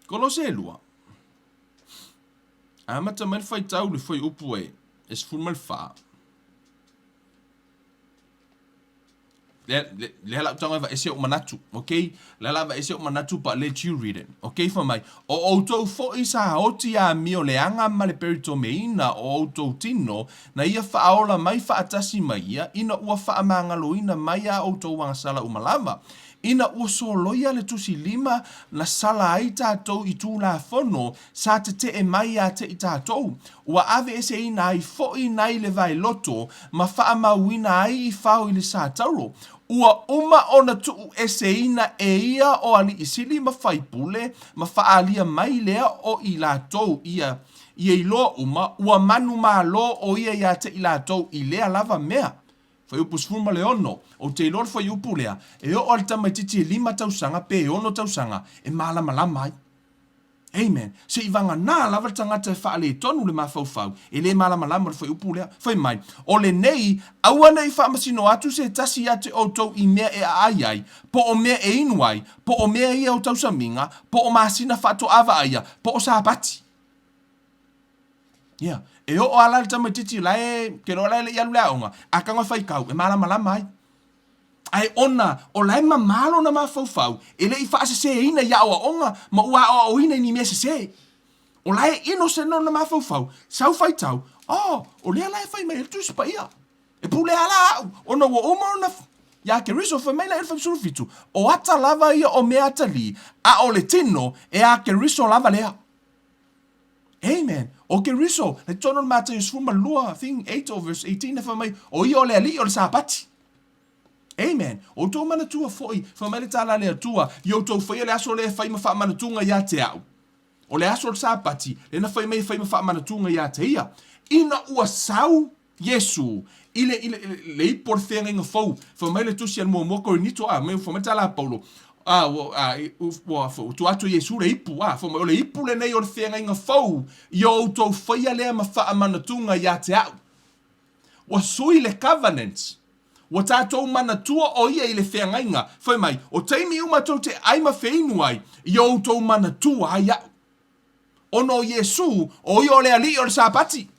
Kolose e lua. Amata mai le faitau le fuaiupu e e 14. Lea, lea, lea la utaga va ese o manatu, okay? Lea la va ese o manatu but let you read it. Okay, fai mai, o outou foi sa oti amio leaga ma le peritomeina o outou tino, na ia faaola mai faatasi ma ia, ina ua faamagaloina mai a outou agasala uma lava. Ina ua soloia le tusi lima na sala ai tatou i Tulafono sa tetee mai ia te i tatou, ua aveeseina ai foi nai le vaeloto ma faamauina ai i fao i le satauro, ua uma ona tuueseina e ia o alii sili ma faipule ma faaalia mai lea o i latou ia ia iloa uma ua manumalo o ia ia te i latou i lea lava mea. Fuaiupu 16, Ou te iloa le fuaiupu lea, e oo a le tamaitiiti e lima tausaga pe e ono tausaga e malamalama ai. Amen. Seivaganā lava le tagata e faaletonu le mafaufau, e le malamalama le fuaiupu lea. Fai mai, O lenei, aua ne i faamasino atu se tasi ia te outou i mea e aai ai, po o mea e inu ai, po o mea ia o tausamiga, po o masina faatoa vaaia, po o Sapati. Ia, e oo a la le tamaitiiti la e, ke loa la e le i alu le aoga, a tago e faitau, e malamalama ai. Ae ona o la e mamā lona mafaufau, e le i faaseseina i aoaoga ma ua aoaoina i ni mea sese. O la e innocent ona mafaufau, sau faitau, oh, o lea la e fai mai ai le Tusi Paia. E pule a la au, ona ua uma ona Iā Keriso fai mai la i le 47, o ata lava ia o mea atalii, a o le tino e a Keriso lava lea. Amen. O Keriso, le totonu o le Mataio 12, I think 8 or verse 18, e fai mai, o ia o le Alii o le Sapati. Amen. O outou manatua foi, fai mai le tala a le Atua, i outou faia le aso lea e fai ma faamanatuga ia te au. O le aso o le Sapati, lea na fai mai e fai ma faamanatuga ia te ia. Ina ua sau Iesu i le, i le, le ipu o le feagaiga fou, fai mai le tusi a le muamua Korinito, a, mai, fai mai le tala a Paulo, a, ua, a, ua, ua tuu atu e Iesu le ipu, a, fai mai, o le ipu lenei o le feagaiga fou, ia outou faia lea ma faamanatuga ia te au. Ua sui le covenant. Ua tatou manatua o ia i le feagaiga, fai mai, o taimi uma tou te ai ma feinu ai, ia outou manatua ai au. Ona o Iesu, o ia o le Alii o le Sapati.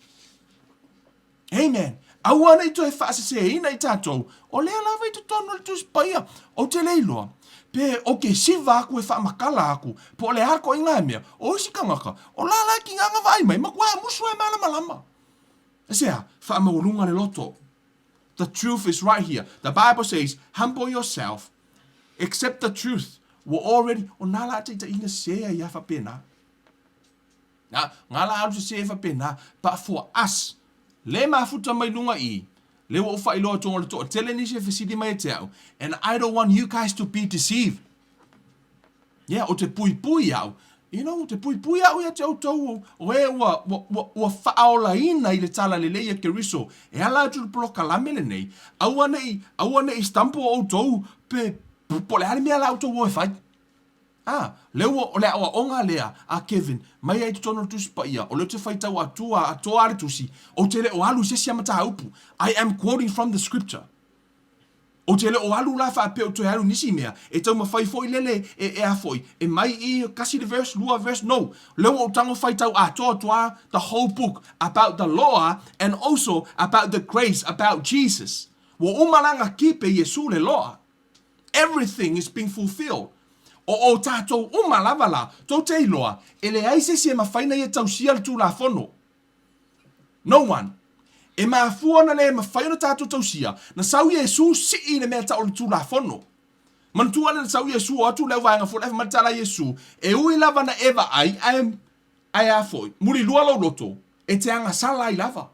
Amen. Aua ne i toe faaseseina i tatou, o lea lava i totonu o le Tusi Paia, ou te le iloa, pe o ke siva aku e faamakala aku, po o le a koʻi mea, o isi kangaka, o la la e kiganga vaai mai, makuā musu e malamalama. Aisea? Faamaualuga le loto. The truth is right here. The Bible says, humble yourself, accept the truth. Ua already, o nā lā taitaʻiga sesē ai a faapena. Nā, ngā lā alu sesē faapena, but for us, le mafuta mai luga i, le ua ou faailoa atu o le toatele nisi e fesili mai e te au, and I don't want you guys to be deceived. Yeah, o te puipui au. You know, te puipui au ia te outou o e ua, ua, ua, ua faaolaina i le tala lelei a Keriso. E ala atu le polokalame lenei, aua nei, aua nei stumble outou pe, po o le a le mea la outou o e fai. Ah, lea ua, o le aoaoga lea a Kevin, mai ai totonu o le Tusi Paia, o lea ou te faitau atua, atoa le tusi, ou te le o alu i se isi a mataupu. I am quoting from the scripture. Ou te le o alu la faapea ou toe alu i nisi mea, e taumafai foi lele e, e a foi, e mai i kasi le verse, lua verse, no. Lea ua ou tago faitau atoa atu a the whole book about the law and also about the grace about Jesus. Ua uma la na keep e Iesu le law. Everything is being fulfilled. O o tatou uma lava la, tou te iloa, e leai se isi e mafai na ia tausia le Tulafono. No one. E mafua ona le mafai ona tatou tausia, na sau Iesu sii i le mea tau o le Tulafono. Manatua le na sau Iesu o atu le auvaega foi le fai mai le tala a Iesu, e ui lava na e vaai ae, ae a foi, mulilua lou loto, e te agasala ai lava.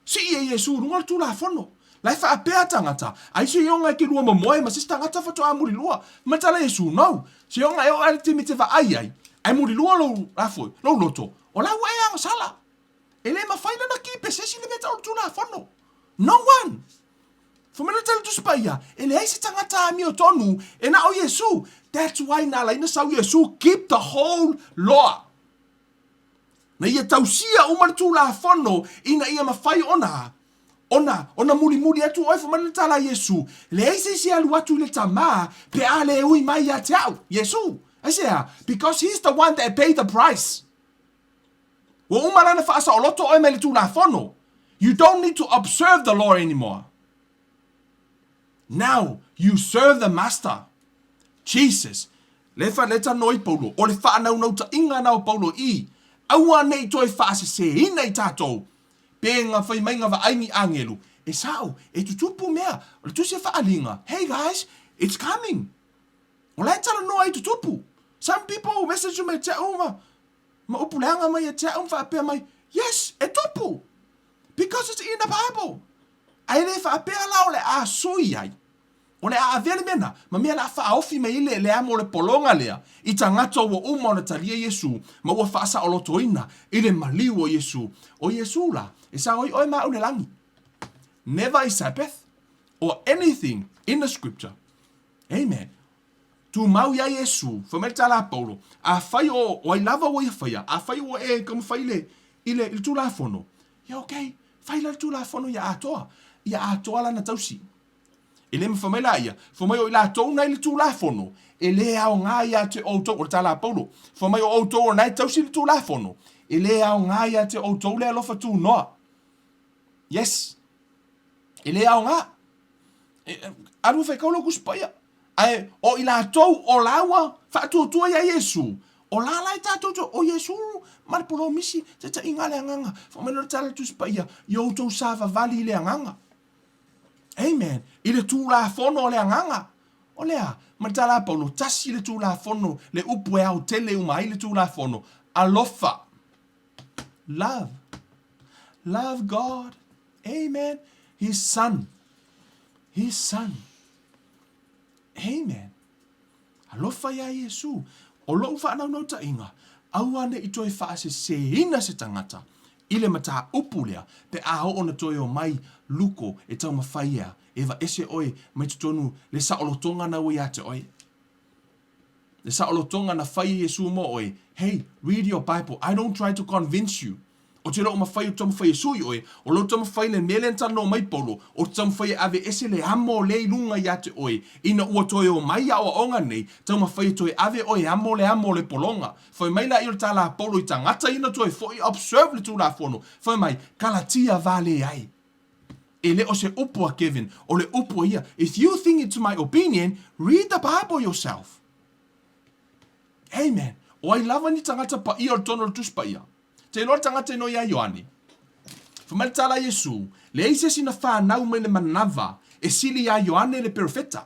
Sii e Iesu i luga o le Tulafono. La e faapea tagata, ai seioga e ke lua momoe ma se isi tagata faatoa mulilua. Fai mai le tala a Iesu, no, seioga e oo ai le taimi e te vaai ai, ae mulilua lou, a foi, lou loto, O la ua e agasala. E le mafai lana keep e se isi le mea tau o le Tulafono. No one! Fai mai le tali Tusi Paia, e leai se tagata amiotonu e na o Iesu. That's why na ala ai na sau Iesu keep the whole law. Na ia tausia uma le Tulafono ina ia mafai ona ona, ona mulimuli atu oe, fai mai le tala a Iesu, leai se isi e alu atu i le Tama pe a le ui mai ia te au, Iesu. Aisea? Because he's the one that paid the price. Ua uma lana faasaoloto oe mai le Tulafono. You don't need to observe the law anymore. Now you serve the master. Jesus. Le fa le tanoa i Paulo, o le whaanaunauta na o Paulo i, aua nei toe whaasesēina i tātou, Pe nga fai mai nga vaai ni angelu, e sao, e tutupu mea, o le tusi e whaaliga, hey guys, it's coming. O la e talanoa ai tutupu. Some people message mai te au ma, ma upu leaga mai e te au ma whaapea mai, yes, e tupu. Because it's in the Bible. Ae le whaapea la o le a sui ai. O le a avea le mea na, ma mea la a faaofi mai ai le, le amo o le pologa lea, i tagata ua uma ona talia Iesu, ma ua faasaolotoina i le maliu o Iesu. O Iesu la, e sao ai oe ma au i le lagi. Never a Sabbath or anything in the scripture. Amen. Tumau iā Iesu, fai mai le tala a Paulo, afai o, o ai lava ua ia faia, afai ua e taumafai i le, i le, i le Tulafono, ia okay, fai la le Tulafono ia atoa, ia atoa lana tausi. E le mafai mai la ia, fai mai o i latou na i le Tulafono, e le aoga ia te outou, o le tala a Paulo, fai mai o outou o na e tausi le Tulafono, e le aoga ia te outou le alofa tunoa. Yes. E le aoga. E, e, alu e faitau lou Tusi Paia. Ae o i latou o lāua faatuatua iā Iesu, O la la e tātou te o Iesu ma le polomisi, taitaiga a le Agaga. Fai mai loa le tala a le Tusi Paia, ia outou savavali i le Agaga. Amen. I le Tulafono o le Agaga. O le a? Ma le tala a Paulo, tasi le Tulafono, le upu e aotele uma ai le Tulafono, alofa. Love. Love God. Amen. His Son. His Son. Amen. Alofa iā Iesū. O loʻu faanaunautāiga, aua ne i toe faasesēina se tagata i le mataupu lea pe a oo na toe o mai luko e taumafai ea e vaese oe mai totonu le saolotoga na ua iā te oe. Le saolotoga na fai e Iesū mo oe, Hey, read your Bible, I don't try to convince you. O te loo mafai o te taumafai e sui oe, o lou taumafai le mea lea na talanoa mai Paulo, o te taumafai e ave ese le amo lea i luga iā te oe, ina ua toe o mai aoaoga nei, taumafai e toe ave oe e amo le amo o le pologa. Fai mai laia o le tala a Paulo i tagata ia na toe foi observe le Tulafono, fai mai, Kalatia vale ai. E le o se upu a Kevin, o le upu a ia, if you think it's my opinion, read the Bible yourself. Amen. O ai lava ni tagata paia o le tonu o le Tusi Paia? Te iloa le tagata ino iā Ioane. Fai mai le tala a Iesu, Leai se isi na fanau mai le manava e sili iā Ioane le perofeta.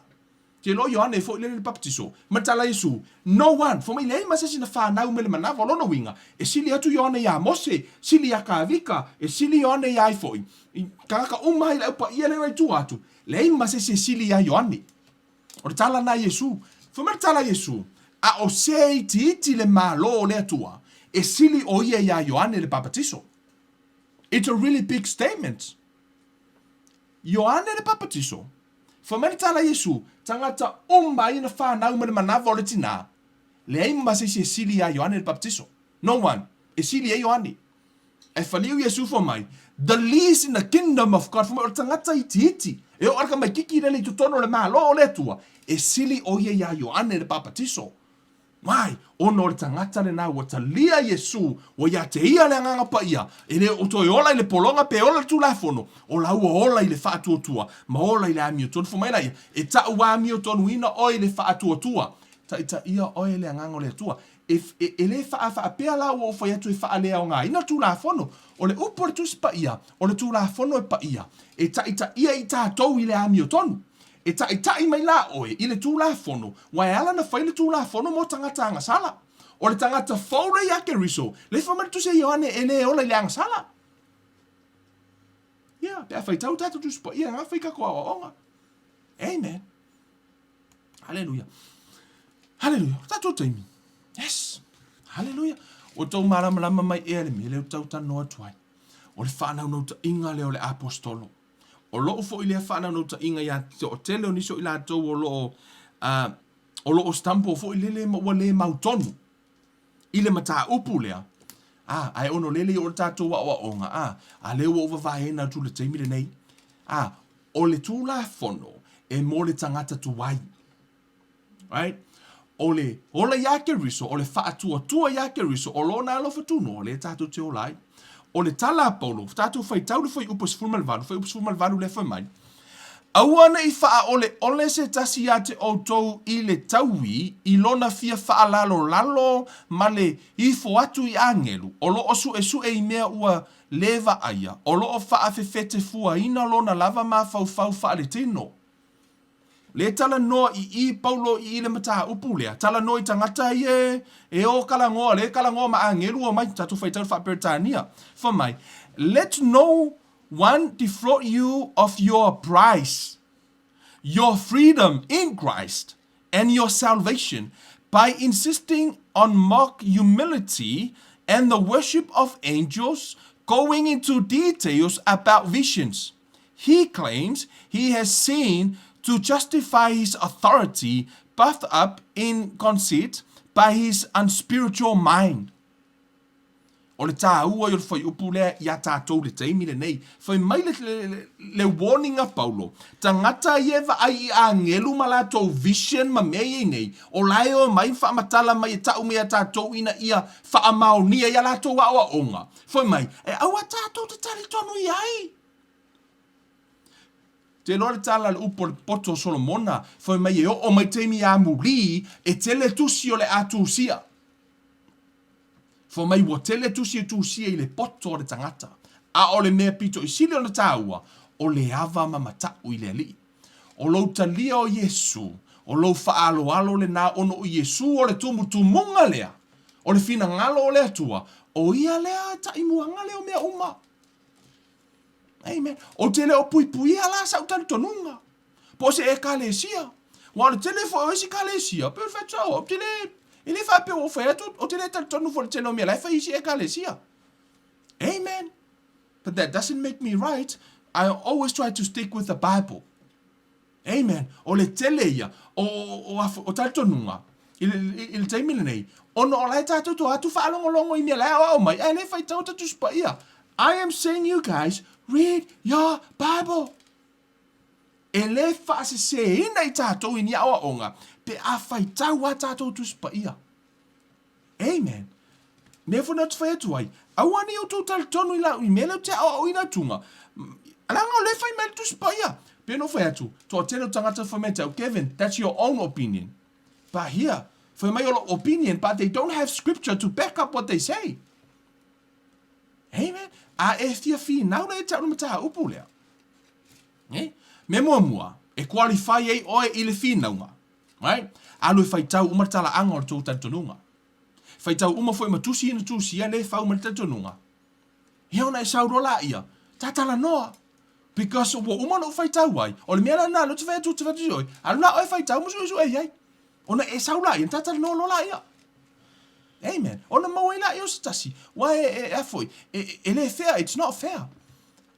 Te iloa o Ioane e foi lele le papatiso. Fai mai le tala a Iesu, No one, fai mai leai ma se isi na fanau mai le manava o lona uiga, e sili atu Ioane iā Mose, sili iā Kavika, e sili Ioane iā ai foi, i tagata uma ai le au paia lea i tua atu, leai ma se isi e sili iā Ioane. O le tala lena a Iesu. Fai mai le tala a Iesu, A o se itiiti le Malo o le Atua, e sili ʻo ia iā Ioane le Papatiso. It's a really big statement. Ioane le Papatiso. Fai mai le tala a Iesu, tagata uma ia na fanau mai le manava o le tinā, leai ma se isi e sili iā Ioane le Papatiso. No one. E sili ai Ioane. Ae faliu Iesu fai mai, The least in the kingdom of God, fai mai o le tagata itiiti, e oo alaka mai kiki lele i totonu o le Malo o le Atua, e sili o ia iā Ioane le Papatiso. Why? Ona o le tagata lena ua talia Iesu, ua ia te ia le Agaga Paia, e le o toe ola i le pologa pe ola i le Tulafono, o la ua ola i le faatuatua, ma ola i le amiotonu. Fai mai la ia, e taʻu amiotonuina oe i le faatuatua. Taitaia oe e le Agaga o le Atua. E, e, e le faafaapea la ua ou fai atu e faaleaogaina le Tulafono. O le upu a le Tusi Paia, o le Tulafono e paia, e taitaia i tatou i le amiotonu. E taitai mai la oe i le Tulafono, ua e ala na fai le Tulafono mo tagata agasala. O le tagata fou lea iā Keriso, le fai mai le Tusi a Ioane e le ola i le agasala. Ia, pe a faitau tatou Tusi Paia, na fai tatou aoaoga. Amen. Haleluia. Haleluia. O tatou taimi. Yes. Haleluia. O tou malamalama mai ea le mea lea ou tau talanoa atu ai. O le faanaunautaiga lea o le apostolo. O lou foi lea faanaunautaiga ia te toatele o nisi o i latou o loo, uh, o loo stumble foi lele ma ua le mautonu i le mataupu lea. Ah, ae ono lele i o le tatou aoaoga. Ah, a lea ua ou vavaeina atu le taimi lenei. Ah, O le Tulafono e mo le tagata tuai. Right? O le ola iā Keriso, o le faatuatua iā Keriso, o Lona alofa tunoa, lea tatou te ola ai. O le tala a Paulo, tatou faitau le fuaiupu e 18, fuaiupu 18 lea fai mai, Aua ne i faaoleole se tasi iā te outou i le taui i lona fia faalalolalo ma le ifo atu i agelu, o lo o suesue i mea ua Le vaaia, o lo o faafefetefuaina lona lava mafaufau faaletino. Le talanoa i i Paulo i i le mataupu lea, talanoa i tagata ia e o kalagoa, le kalagoa ma agelu o mai, tatou faitau le faa-Peretania. Fai mai, Let no one defraud you of your prize, your freedom in Christ, and your salvation by insisting on mock humility and the worship of angels, going into details about visions. He claims he has seen to justify his authority puffed up in conceit by his unspiritual mind. O le tāua i o le whaiupu lea i a tātou le taimi lenei. Whai mai le, le, le, le warning a Paulo. Tagata ia e vaai i āngelu ma latou vision ma mea ia nei, o la e o mai whaamatala mai e ta'u mai a tātou ina ia whaamaonia i a latou aoaoga. Whai mai, e aua tātou te tali tonu i ai. Te iloa le tala le upu o le poto o Solomona, whai mai e oo mai taimi a muri, e tele tusi o le a tusia. Fai mai ua tele tusi e tusia i le poto o le tagata, a o le mea pito i sili ona taua, o le ava ma mataʻu i le Alii. O lou talia o Iesu, o lou faaaloalo lenā ona o Iesu o le tumutumuga lea, o le finagalo o le Atua, o ia lea taimuaga lea o mea uma. Amen. Ou te le o puipuia la sau talitonuga, po o se Ekalesia. Aua o le tele foi o isi Ekalesia, pei o le fai atu sao, ou te le, e le faapea ua ou fai atu, ou te le talitonu foi i le tele o mea la e fai e isi Ekalesia. Amen. But that doesn't make me right. I always try to stick with the Bible. Amen. O le tele ia o, o, o, o talitonuga i le, i, i le taimi lenei, ona o la e tātou to atu faalogologo i mea la e aoao mai, ae le faitau ta Tusi Paia. I am saying you guys, read your Bible. E le faaseseina i tātou i ni aoaoga pe a faitau a tātou Tusi Paia. Amen. Mea foi na ou te fai atu ai, aua ne i outou talitonu i la, i mea lea ou te aoaoina atuga. Leaga o lea e fai mai le Tusi Paia. Pei ona ou fai atu, toatele o tagata fai mai ia te au, Kevin, that's your own opinion. But here, fai mai o lou opinion, but they don't have scripture to back up what they say. Amen. A e fia finau la ia te au le mataupu lea. Eh? Mea muamua, e qualify ai oe i le finauga. Right? Alu e faitau uma le talaaga o le tou talitonuga. Faitau uma foi ma tusi ina tusia le fau ma le talitonuga. Ia ona e sau loa laia, ta talanoa. Because ua uma ona ou faitau ai, o le mea la lena lea ou te fai atu, ou te fai atu i oe, alu la oe faitau ma suesue i ai. Ona e sau laia, ona ta talanoa loa laia. Amen. Ona maua ai laia o se tasi. Ua e, e, e, foi, e, e, e le fair, it's not fair.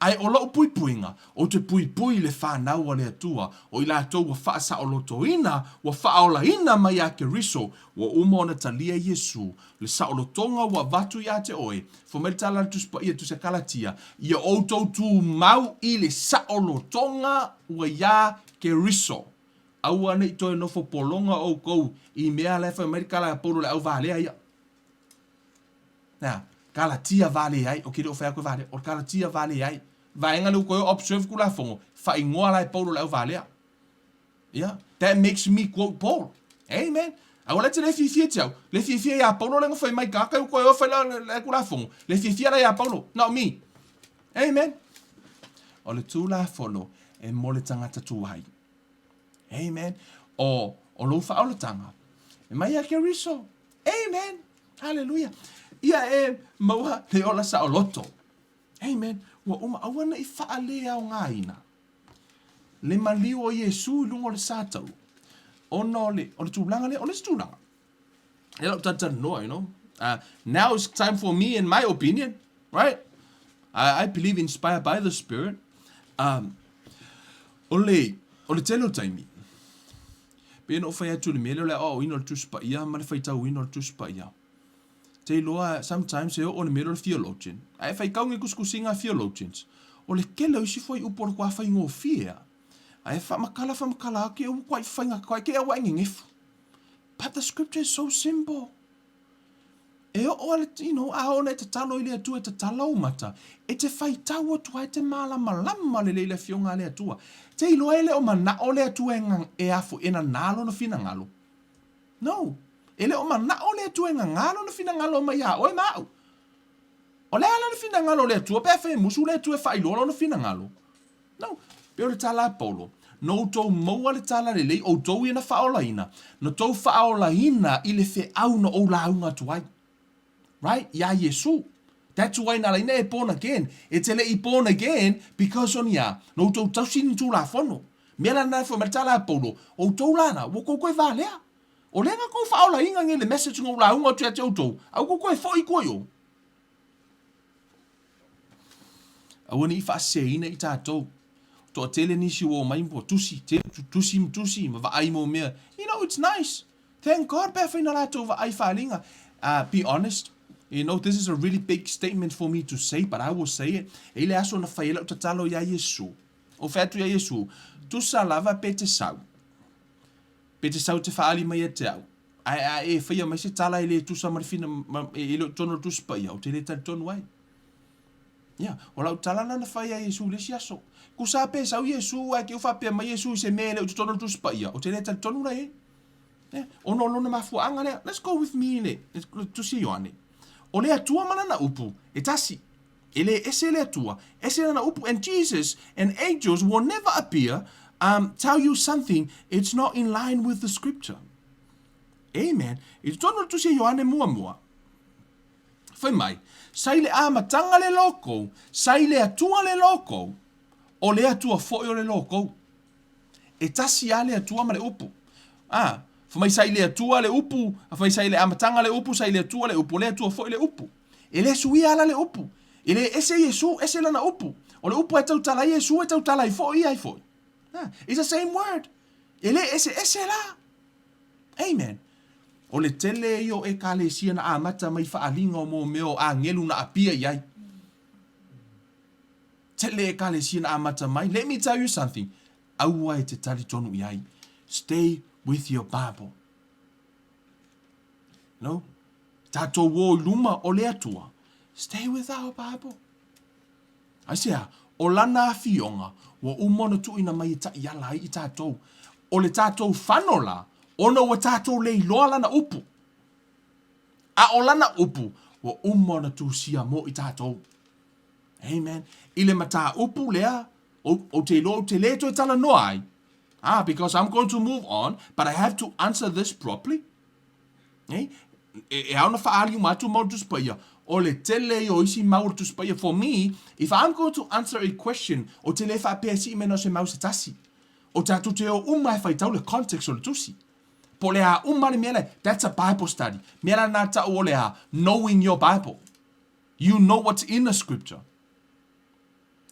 Ae o lou puipuiga, ou te puipui i le fanau a le Atua, o i latou ua faasaolotoina, ua faaolaina mai iā Keriso, ua uma ona talia Iesu, le saolotoga ua avatu iā te oe, fai mai le tala a le Tusi Paia, Tusi a Kalatia, ia outou tumau i le saolotoga ua iā Keriso. Aua ne i toe nofo pologa oukou i mea la e fai mai le tala a Paulo le auvalea ia. Nā, Kalatia vale ai, ok, le o fai atu e vale, o le Kalatia vale ai. Vaega lea ua toe observe Tulafono, faaigoa la e Paulo le auvalea. Yeah, that makes me quote Paul. Amen. Aua la e te le fiafia te au. Le fiafia iā Paulo lea na fai mai ka kai ua toe o fai la le Tulafono. Le fiafia la iā Paulo, not me. Amen. O le Tulafono e mo le tagata tuai. Amen. O, o lou faaolataga, e mai ia Keriso. Amen. Haleluia. Ia e maua le ola saoloto. Amen. Ua uma aua ne i faaleaogaina le maliu o Iesu i luga o le sa taulu ona o le, o le tulaga lea, o le isi tulaga. E lau talatalanoa, you know. Now it's time for me in my opinion, right? I, I believe inspired by the Spirit. Um, o le, o le tele o taimi, Pei ona ou fai atu i le mea lea o le aoaoina o le Tusi Paia ma le faitauina o le Tusi Paia. Te iloa sometimes e oo le mea lea o le theologian, ae e faitau nei tusitusiga a theologians, o le tele o isi fuaiupu o le toa faigofie a, ae faamatala faamatala atu ua toai faiga toai te i ua e nenefu. But the scripture is so simple. E oo a le, you know, a oo ina e tatalo i le Atua e tatala ou mata, e te faitau atu ai e te malamalama lelei i le Afioga a le Atua. Te iloa e le o manao le Atua e, e afo, e nanā lona finagalo. No. E le o manao le Atua e gagā lona finagalo mai iā oe ma au. O le a la le finagalo o le Atua pe afai e musu le Atua e faailoa lona finagalo? No. Pei o le tala a Paulo, Na outou maua le tala lelei, outou ia na faaolaina, na tou faaolaina i le feau na ou lauga atu ai. Right? Iā Iesu. That's why na ala ina e born again. E te le i born again because o ni a? Na outou tausi ni Tulafono. Mea la na e fai mai le tala a Paulo, outou la na, ua tou toe valea. O lea na tou faaolaina nei le message na ou lauga atu ia te outou, a ua tou toe foi i tua i o. Aua ne i faaseseina i tatou. Toatele nisi ua omai ua tusi, tusi ma tusi ma vaai mo mea. You know, it's nice. Thank God pe afai na latou vaai faaaliga. Be honest, you know, this is a really big statement for me to say, but I will say it. E i le aso na fai ai lau tatalo iā Iesu. Ou fai atu iā Iesu, tusa lava pe te sau. Pe te sau te faaali mai ia te au. Ae a e faia mai se tala e le tusa ma le fina, ma, e, e le o tonu o le Tusi Paia, ou te le talitonu ai. Ia, o lau tala lena na fai ai Iesu i le isi aso. Kusa pe sau Iesu ae te u faapea mai Iesu i se mea e le o i totonu o le Tusi Paia, ou te le talitonu la i ai. Ia, ona o lona mafuaaga lea. Let's go with me i le, le Tusi a Ioane. O le Atua ma Lana upu, e tasi. E le ese le Atua, ese Lana upu and Jesus and angels will never appear um, tell you something it's not in line with the scripture. Amen. I totonu o le tusi a Ioane muamua, fai mai, Sa i le amataga le lokou, sa i le Atua le lokou, o le Atua foi o le lokou. E tasi a le Atua ma le upu. A, fai mai sa i le Atua le upu, a fai mai sa i le amataga le upu, sa i le Atua le upu, o le Atua foi le upu. E le suia ala le upu. E le ese Iesu, ese lana upu. O le upu e tautala ai Iesu, e tautala ai foi ia ai foi. A, it's the same word. E le ese ese la. Amen. O le tele ia o Ekalesia na amata mai faaaliga o mo mea o agelu na apia i ai. Tele Ekalesia na amata mai. Let me tell you something. Aua e te talitonu i ai. Stay with your Bible. No? Tātou o i luma o le Atua. Stay with our Bible. Aisea, o lana afioga, ua uma ona tuuina mai e taʻiala ai i tātou. O le tātou fano la, ona ua tātou le iloa lana upu. A o lana upu, ua uma ona tusia mo i tātou. Amen. I le mataupu lea, ou, ou te iloa ou te le toe talanoa ai. Ah, because I'm going to move on, but I have to answer this properly. E, e ao ona faaali uma atu mau Tusi Paia, o le tele ia o isi mau o le Tusi Paia. For me, if I'm going to answer a question, ou te le faapea e sii mai na o se mau se tasi. O tatou te o uma e faitau le context o le tusi. Po o le a uma le mea lea, that's a Bible study. Mea la na tau o le a, knowing your Bible. You know what's in the scripture.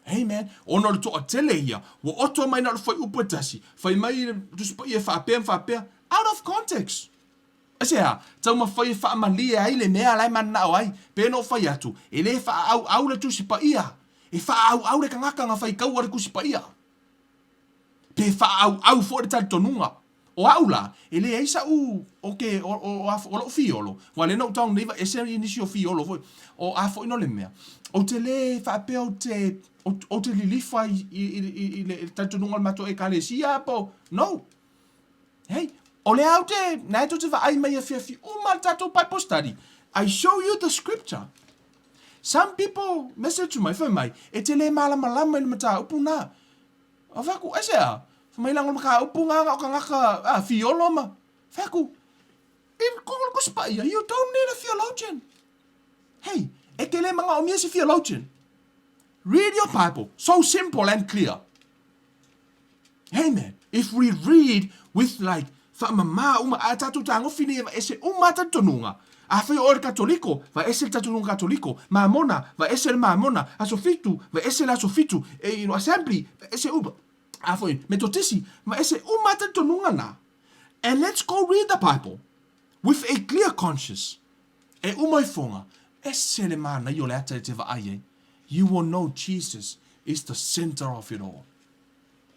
Amen. Ona o le toatele ia, ua oto mai na o le fuaiupu e tasi, fai mai le Tusi Paia e faapea ma faapea, out of context. Aisea? Taumafai e faamalie ai le mea la e mananao ai. Pei ona ou fai atu, e le faaauau le Tusi Paia, e faaauau le tagata na faitaua le Tusi Paia. Pe faaauau foi le talitonuga. O au la, e leai sa'u, o ke, o, o, o, o lo'u fiolo, ua lea na ou tago nei vaese i nisi o fiolo foi, o a foi no le mea, ou te le faapea ou te, ou te lilifa i, i, i, i, i le talitonuga o le matou Ekalesia po, no. Hey, o lea ou te, na e tou te vaai mai afiafi uma le tatou Bible study, I show you the scripture. Some people message mai, fai mai, e te le malamalama i le mataupu na. A fai atu, Aisea? Fai mai, Leaga o le mataupu na na o tagata a fiolo ma. Fai atu, I ko le Tusi Paia, you don't need a theologian. Hey, e te le manaomia se theologian. Read your Bible, so simple and clear. Amen. If we read with like whaamamā uma, a tātou tāgofi nei e vaese uma talitonuga. Afai o oe le Katoliko, vaese le talitonuga Katoliko. Mamona, vaese le Mamona. Aso Fitu, vaese le Aso Fitu. E, you know, Assembly, vaese uma. Afai, Metotisi, vaese uma talitonuga na. And let's go read the Bible with a clear conscience. E uma ifoga, ese le manaia o le ata e te vaai ai. You will know Jesus is the center of it all.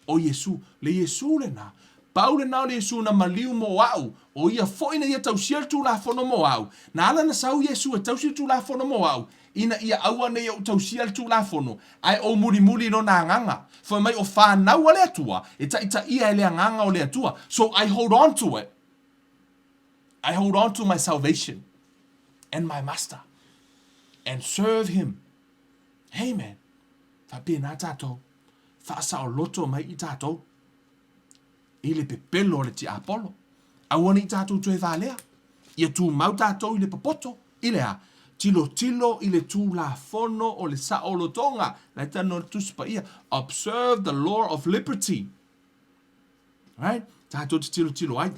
ʻO Iesū, le Iesū lenā. Pau lenā o le Iesū na maliu mo aʻu, ʻo ia foʻi na ia tausia le Tulafono mo aʻu. Na ala na sau Iesū e tausi le Tulafono mo aʻu, ina ia auanei oʻu tausia le Tulafono, ae ou mulimuli i lona agaga. Fai mai o whanau a le Atua, e taʻitaʻia e le agaga o le Atua. So I hold on to it. I hold on to my salvation and my master and serve him. Amen. Faapena tatou. Faasaoloto mai i tatou i le pepelo o le tiapolo. Aua ne i tatou toe valea. Ia tumau tatou i le popoto, i le a? Tilotilo i le Tulafono o le Saolotoga, la e talanoa le Tusi Paia, observe the law of liberty. Right? Tatou te tilotilo ai.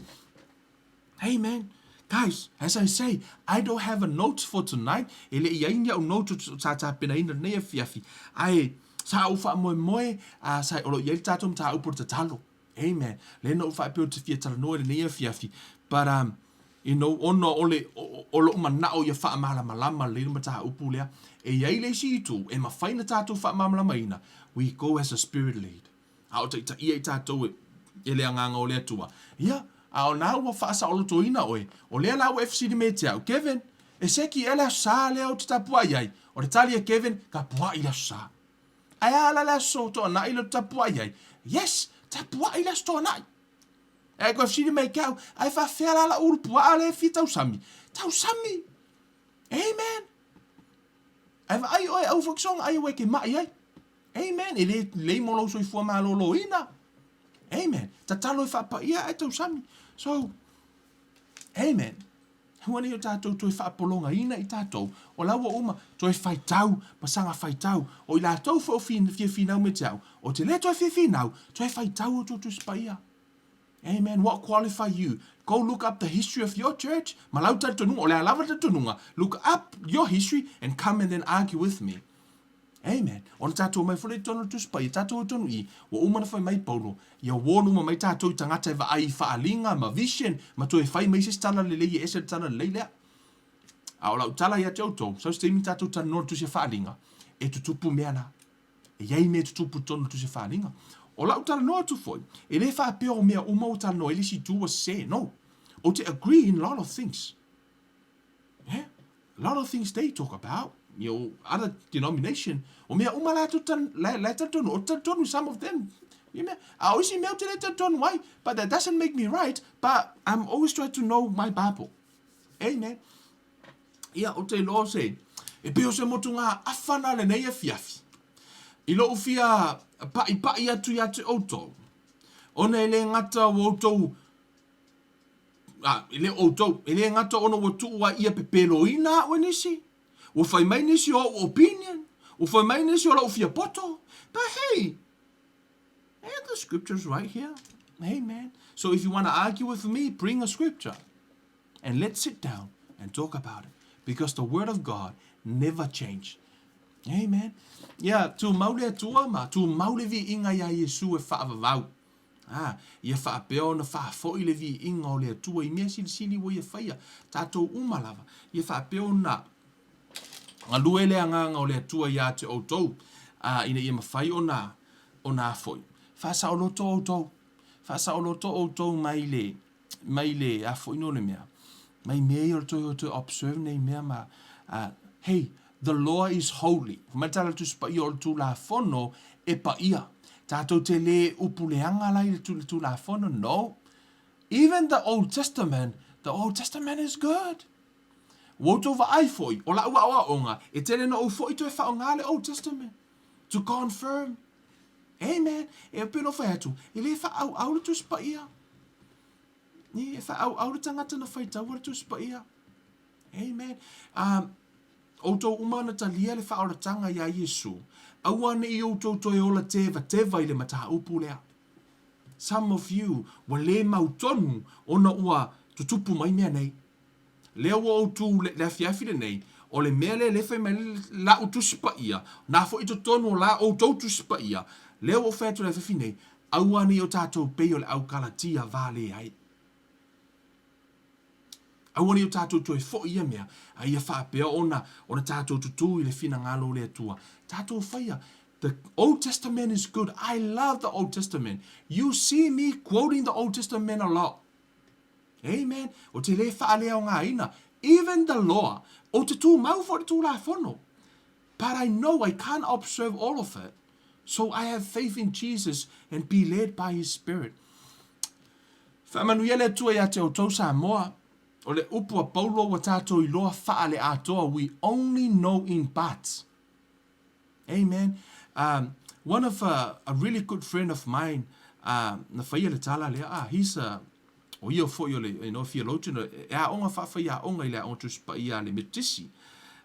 Amen. Guys, as I say, I don't have a notes for tonight. E le i ai ni au notes o sa tapenaina lenei afiafi. Ae, sa ou faamoemoe, a sa o lo o i ai le tatou mataupu o le tatalo. Amen. Lea na ou faapea ou te fia talanoa i lenei afiafi. But, um, you know, ona o le, o, o lo'u mana'o ia faamalamalama lelei le mataupu lea. E i ai le isi itu e mafai ona tatou faamalamalamaina, we go as a spirit lead. A o taitaia i tatou e, e le Agaga o le Atua. Ia, a o na ua faasaolotoina oe, o lea la ua e fesili mai ia te au, Kevin, e seki ea le Aso Sa lea ou te tapuai ai? O le tali a Kevin, Tapuai le Aso Sa. Ae a la le Aso Toanai lea ou te tapuai ai? Yes, tapuai le Aso Toanai. Ae koe fesili mai ke au, ae faafefea la la'u ulu puaa lea e fia tausami? Tausami! Amen! Ae vaai oe aua foi e te soona ai aua e te ma'i ai. Amen. E le lelei mo lou soifua maloloina. Amen. Tatalo e faapaia ae tausami. So, amen. Aua ne i o tatou toe faapologaina i tatou, o la ua uma, toe faitau ma saga faitau. O i latou foi o fia finau me te au, o te le toe fia finau, toe faitau o tou Tusi Paia. Amen. What qualify you? Go look up the history of your church. Ma lau talitonuga, o le a lava le talitonuga, look up your history and come and then argue with me. Amen. Ona tatou omai foi lea i totonu o le Tusi Paia, tatou o tonu i, ua uma ona fai mai Paulo, ia warn uma mai tatou i tagata e vaai i faaaliga ma vision, ma toe fai mai se isi tala lelei e ese le tala lelei lea. A o lau tala ia te outou, sau se taimi tatou talanoa i le Tusi a Faaaliga, e tutupu mea na. E i ai mea e tutupu i totonu o le Tusi a Faaaliga. O lau talanoa atu foi, e le faapea o mea uma ua talanoa ai le isi itu ua sese, no. Ou te agree in lot of things. Yeah. A lot of things they talk about, you know, other denomination, o mea uma latou tan, la, la talitonu, o talitonu some of them, ia mea, a o isi mea ou te le talitonu ai, but that doesn't make me right, but I'm always try to know my Bible. Amen. Ia, ou te iloa o se, e pei o se motuga awhana lenei afiafi. I lou fia pa'ipa'i atu ia te outou, ona e le gata ua outou A, e le o outou, e le gata ona ua tuu ai ia pepeloina a'u e nisi, ua fai mai nisi o a'u opinion, ua fai mai nisi o la'u fia poto, but hey, I got the scriptures right here. Amen. So if you want to argue with me, bring a scripture and let's sit down and talk about it because the word of God never change. Amen. Ia, tumau le Atua ma tumau le viiga iā Iesu e faavavau. Ā, ia faapea ona faafoi le viiga o le Atua i mea silisili ua ia faia, tatou uma lava, ia faapea ona galue le Agaga o le Atua iā te outou, ā, ina ia mafai ona, ona afoi. Faasaoloto outou, faasaoloto outou mai le, mai le afoina o le mea, mai mea ia o le toe o toe observe nei mea ma, uh, hey, the law is holy. Fai mai le tala a le Tusi Paia o le Tulafono e paia. Tatou te le upu leaga la i le Tulafono, no. Even the Old Testament, the Old Testament is good. Ua outou vaai foi, o la'u aoaoga, e tele na ou foi toe faaaoga le Old Testament to confirm. Amen. E pei ona fai atu, e le faaauau le Tusi Paia. E faaauau le tagata na faitaua le Tusi Paia. Amen. Um, outou uma na talia le faaolataga iā Iesu, aua ne i outou toe ola tevateva i le mataupu lea. Some of you ua le mautonu ona ua tutupu mai mea nei. Lea ua ou tu le afiafi lenei, o le mea lea lea fai mai la'u Tusi Paia, na foi i totonu o la outou Tusi Paia, lea ua ou fai atu i le afiafi nei, aua ne i o tatou pei o le au Kalatia va leai. Aua ne i o tatou toe foi ia mea, a ia faapea ona, ona tatou tutū i le finagalo o le Atua. Tatou faia. The Old Testament is good. I love the Old Testament. You see me quoting the Old Testament a lot. Amen. O te le faaleaogaina. Even the law. Ou te tumau foi i le Tulafono. But I know I can't observe all of it. So I have faith in Jesus and be led by His Spirit. Faamanuia le Atua ia te outou Samoa. O le upu a Paulo ua tatou iloa faale-atoa, we only know in parts. Amen. Um, one of a, a really good friend of mine, uh, na faia le tala lea, ah, he's a, o ia foi o le, you know, theologian, e aoga faafaiaoga i le aoga Tusi Paia a le Metotisi.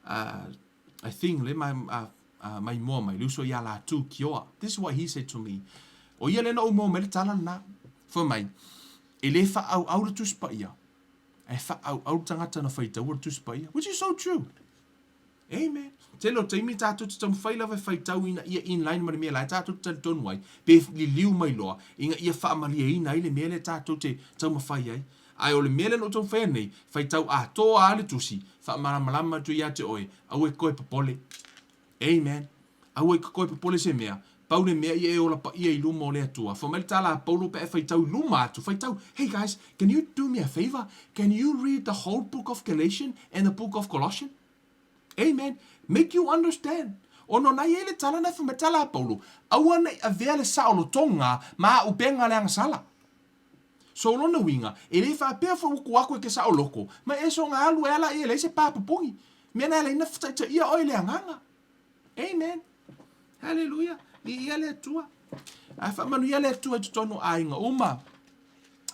Uh, I think le mai, uh, uh, mai moa mai, le uso ia Latu Kioa. This is what he said to me. O ia le na ou moa mai le tala lena. Fai mai, e le whaauau le Tusi Paia, e whaauau le tangata na whaitaua le Tusi Paia, which is so true. Amen. Tele o taimi tatou te taumafai lava e faitau ina ia in line ma le mea la e tatou te talitonu ai, pe liliu mai loa, ina ia faamalieina ai le mea lea tatou te taumafai ai. Ae o le mea lea na ou taumafaia nei, faitau atoa lava le tusi, faamalamalama atu ia te oe, aua e koe popole. Amen. Aua e koe popole se mea, pau le mea ia e ola paia i luma o le Atua. Fai mai le tala a Paulo pe a e faitau i luma atu, faitau, Hey guys, can you do me a favor? Can you read the whole book of Galatian and the book of Colossian? Amen. Make you understand. Ona na i ai le tala na fai mai tala a Paulo, aua ne i avea le saolotoga ma auupega le agasala. So o lona uiga, e le faapea foi ua ku aku e ke saoloko, ma e soga alu e ala ia e leai se pa pupugi. Mea na e ala ai na fetaitaia oe i le agaga. Amen. Hallelujah. Viia le Atua. A faamanuia le Atua i totonu o aiga uma.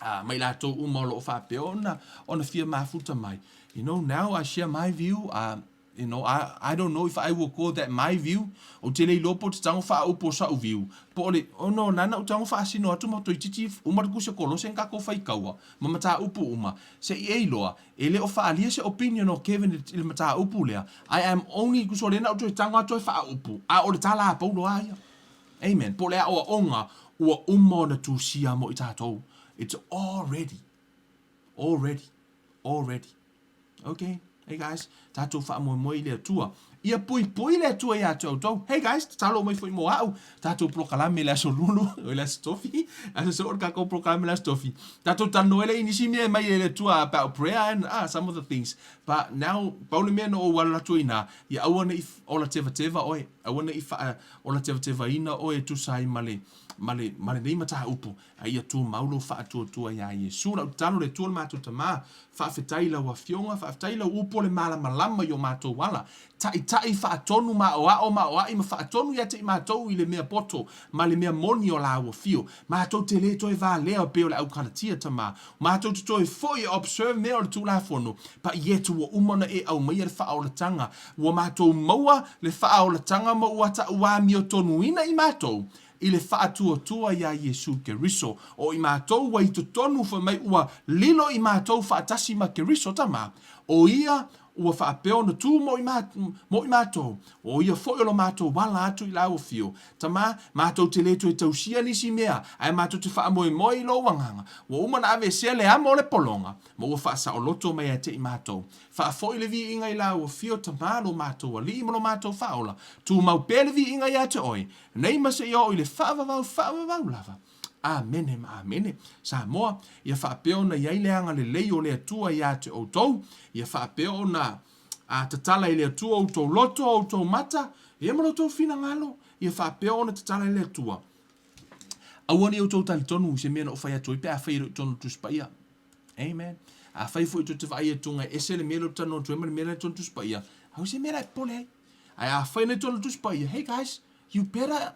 A, ma i latou uma o lo o faapea ona, ona fia mafuta mai. You know, now I share my view, uh, you know, I, I don't know if I will call that my view. Ou te le iloa po o te tago faaupu o sa'u view, po o le, oh no, nāna ou tago faasino atu ma toeitiiti uma le kusi o Kolose na tatou faitaua, ma mataupu uma, se i e iloa, e le o faaalia se opinion o Kevin i le mataupu lea. I am only, kusi o lea na ou toe tago atu ai faaupu, a o le tala a Paulo a ia. Amen. Po o le aoaoga ua uma ona tusia mo i tatou. It's already, already, already. Ok, hey guys, tatou faamoemoe i le Atua. Ia puipui le Atua iā te outou. Hey guys, tatalo mai foi mo a'u. Tatou polokalame i le aso Lulu, o le aso Tofi. Aso soo le tatou polokalame i le aso Tofi. Tatou talanoa ai lea i nisi mea e mai e le Atua about prayer and ah, some of the things. But now, pau le mea na ou alu atu ai inā, ia aua ne i ola tevateva oe, aua ne i faa ola tevatevaina oe e tusa ai ma le, ma le, ma lenei mataupu. A ia tumau lou faatuatua iā Iesu. Lau tatalo le Atua le matou Tama, faafetai i lau Afioga, faafetai i lau upu o le malamalama i o matou ala. Taitai faatonu ma aoao ma aoai ma faatonu ia te i matou i le mea poto ma le mea moni o lau afio. Matou te le toe valea pei o le aukalatia, Tama. Matou te toe foi e observe mea o le Tulafono, but yet ua uma ona e aumaia le faaolatanga. Ua matou maua le faaolatanga ma ua tauamiotonuina i matou i le faatuatua iā Iesu Keriso, o i matou ua i totonu fai mai ua lilo i matou faatasi ma Keriso Tama, o ia ua faapea ona tu mo i mo i matou, o ia foi o lo matou ala atu i lau afio. Tama, matou te le toe tausia nisi mea, ae matou te faamoemoe i lou agaga. Ua uma ona aveesea le amo o le pologa, ma ua faasaoloto mai ia te i matou. Faafoi le viiga i lau afio, Tama, lo matou Alii ma lo matou Faaola. Tumau pea le viiga ia te oe, Nei ma seia oo i le faavavau faavavau lava. Amene ma amene. Samoa, ia faapea ona i ai le agalelei o le Atua ia te outou, ia faapea ona a tatala i le Atua outou loto, outou mata, ia ma lo outou finagalo, ia faapea ona tatala i le Atua. Aua ne i outou talitonu i se mea na ou fai atu ai pe afai e le o i totonu o le Tusi Paia. Amen. Afai foi tou te vaai atu e ese le mea lea ou te talanoa atu ai ma le mea lea i totonu o le Tusi Paia, aua se mea la e popole ai. Ae afai nei totonu o le Tusi Paia, hey guys, you better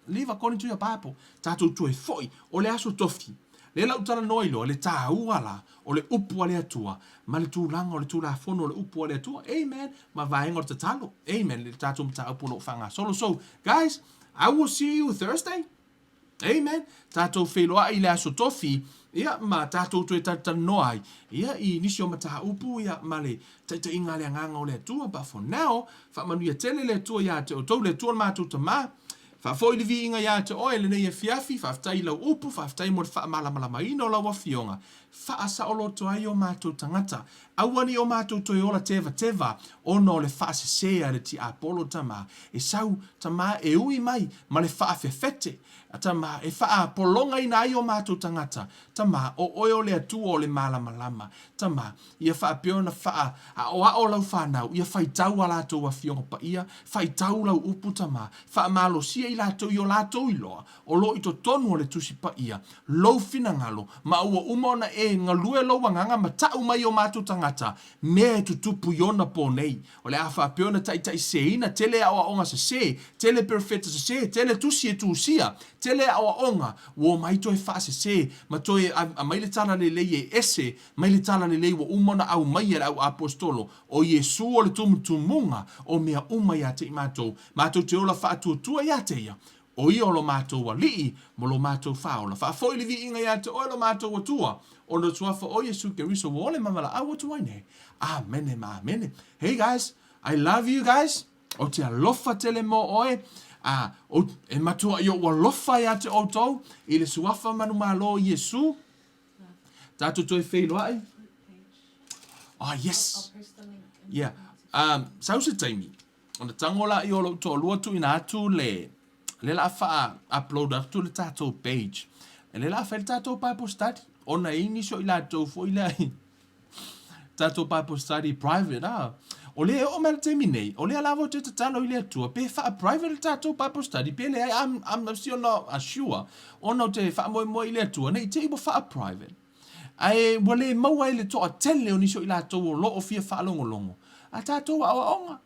live according to your Bible. Tatou toe foi, o le aso tofi. Lea la ou talanoa ai loa, le taua la o le upu a le Atua ma le tulaga o le Tulafono o le upu a le Atua. Amen. Ma vaega o le tatalo. Amen. Le tatou mataupu o lo o faagasolo. So, guys, I will see you Thursday. Amen. Tatou feiloai i le aso tofi, ia, ma tatou toe talatalanoa ai, ia, i nisi o mataupu, ia, ma le taitaiga a le Agaga o le Atua. But for now, faamanuia tele le Atua ia te outou, le Atua le matou Tama. Faafoi le viiga ia te oe lenei afiafi, faafetai i lau upu, faafetai mo le faamalamalamaina o lau Afioga. Faasaoloto ai o matou tagata. Aua ne i o matou toe ola tevateva ona o le faasese a le tiapolo tama e sau tama e ui mai ma le faafefete tama e faapologaina ai o matou tagata tama o oe o le Atua o le malamalama tama ia faapea ona faa aoao lau fanau ia faitau a latou afioga paia faitau lau upu tama faamalosia i latou i o latou iloa o lo o i totonu o le Tusi Paia lou finagalo, ma ua uma ona e galue lou agaga ma ta'u mai o matou tagata mea e tutupu i ona pō nei. O le a faapea ona taitaiseseina tele aoaoga sesē, tele perofeta sesē, tele tusi e tusia, tele aoaoga ua omai toe faasesē ma toe aumai le talalelei e ese mai le talalelei ua uma ona aumaia e le au aposetolo o Iesu o le tumutumuga o mea uma ia te i matou, matou te ola faatuatua ia te ia. O ia o lo matou Alii ma lo matou Faaola. Faafoi le viiga ia te oe lo matou Atua, ona Suafa o Iesu Keriso ua ole ma valaau atu ai nei. Amene ma amene. Hey guys, I love you guys. Ou te alofa tele mo oe. A, ou, e matua i ou alofa ia te outou i le Suafa manumalo o Iesu. Tatou toe feiloai. Oh, yes. Yeah. Um, sau se taimi. Ona tago laia o lou toalua tuuina atu le, lea la a faa upload atu le tatou page. Lea la a fai le tatou Bible study. Ona e i ai nisi o i latou foi lea i tatou Bible study private ah. O lea e oo mai le taimi nei, o lea lava ou te tatalo i le Atua pe faa-private le tatou Bible study pe leai. I'm, I'm still not sure. Ona ou te faamoemoe i le Atua ne i te i ua faa-private. Ae ua le maua ai le toatele o nisi o i latou o lo o fia faalogologo a tatou aoaoga.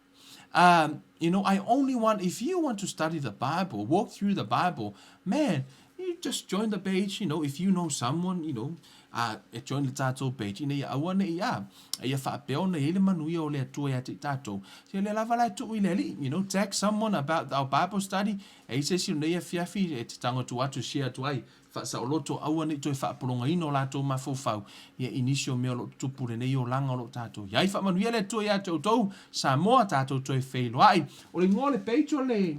Um, you know, I only want, if you want to study the Bible, walk through the Bible, man, you just join the page, you know, if you know someone, you know, uh, e join le tatou page, ina ia aua ne i a, ia faapea ona i ai le manuia o le Atua ia te i tatou. Ia lea lava la e tuu i le Alii, you know, tag someone about our Bible study, e i se isi o nei afiafi e te tago atu atu share atu ai, Faasaoloto, aua ne i toe faapologaina o latou mafaufau ia i nisi o mea o lo o tutupu i lenei olaga o lo o tatou i ai. Faamanuia le Atua ia te outou, Samoa, tatou toe feiloai. O le igoa o le page o le...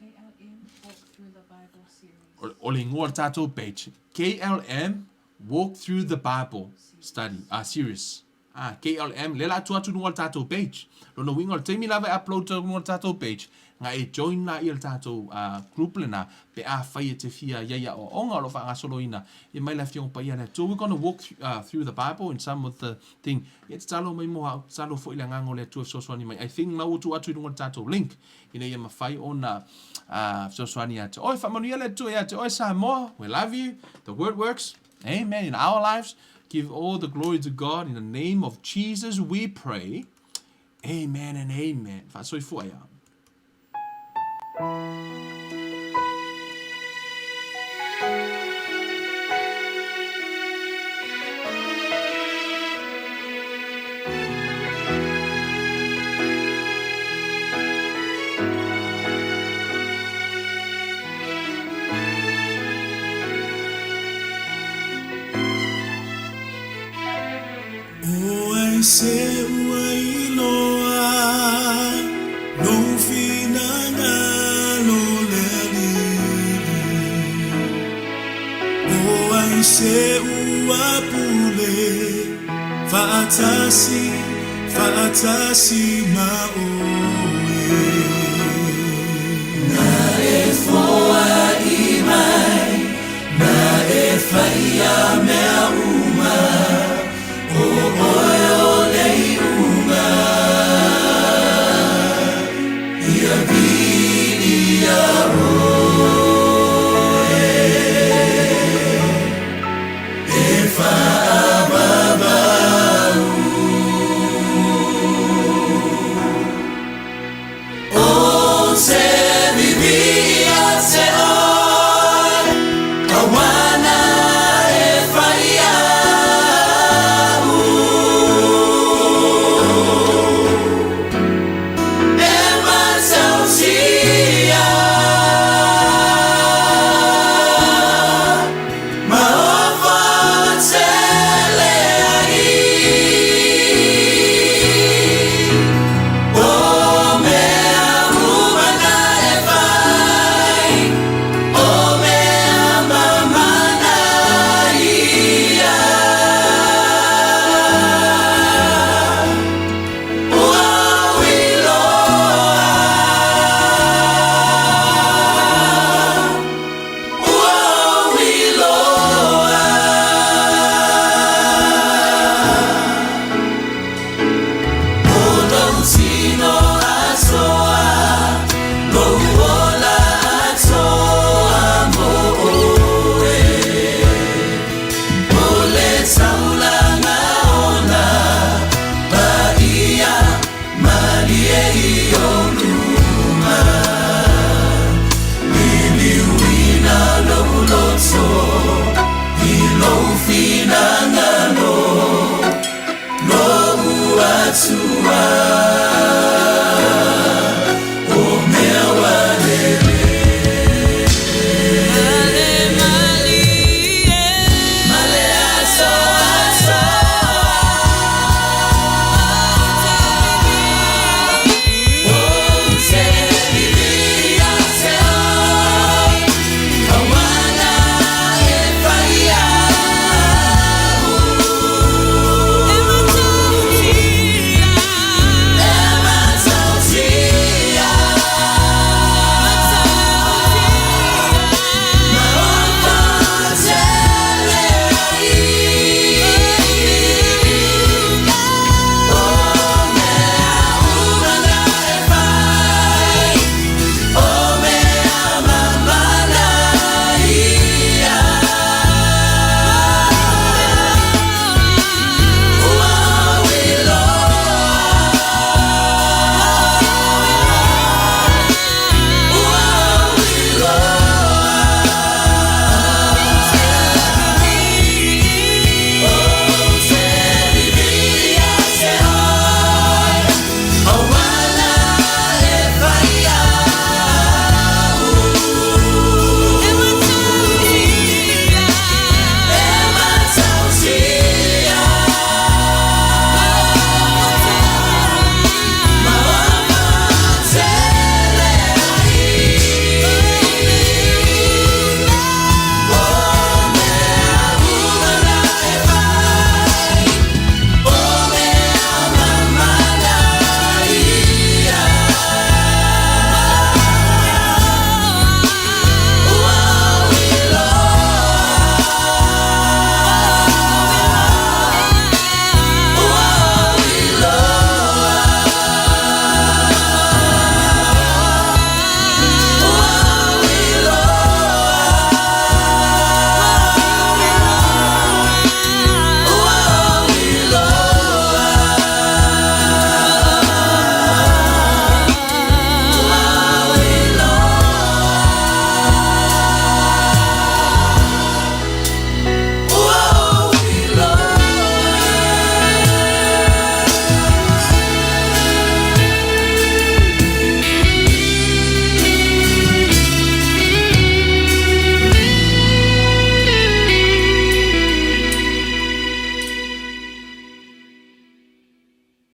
KLM Walk Through the Bible Series. O le igoa o le tatou page, KLM Walk Through the Bible Study, ah, Series. Ah, KLM, lea la tuu atu i luga o le tatou page. Lona uiga o le taimi lava e upload i luga o le tatou page, na e join laia le tatou uh, group lena, pe afai e te fia iai aoaoga o lo o faagasoloina ia mai le Afioga Paia a le Atua. We're gonna walk uh, through the Bible in some of the thing. Ia tatalo mai mo au, tatalo foi le agaga o le Atua e fesoasoani mai. I think na ua tuu atu i luga o le tatou link, ina ia mafai ona uh, fesoasoani ia te oe. Faamanuia le Atua ia te oe Samoa. We love you. The word works. Amen. In our lives, give all the glory to God. In the name of Jesus we pray. Amen and amen. Faasoifua ia. O ai se ua iloa lou finagalo le Alii? O ai se ua pule faatasi, faatasi ma oe?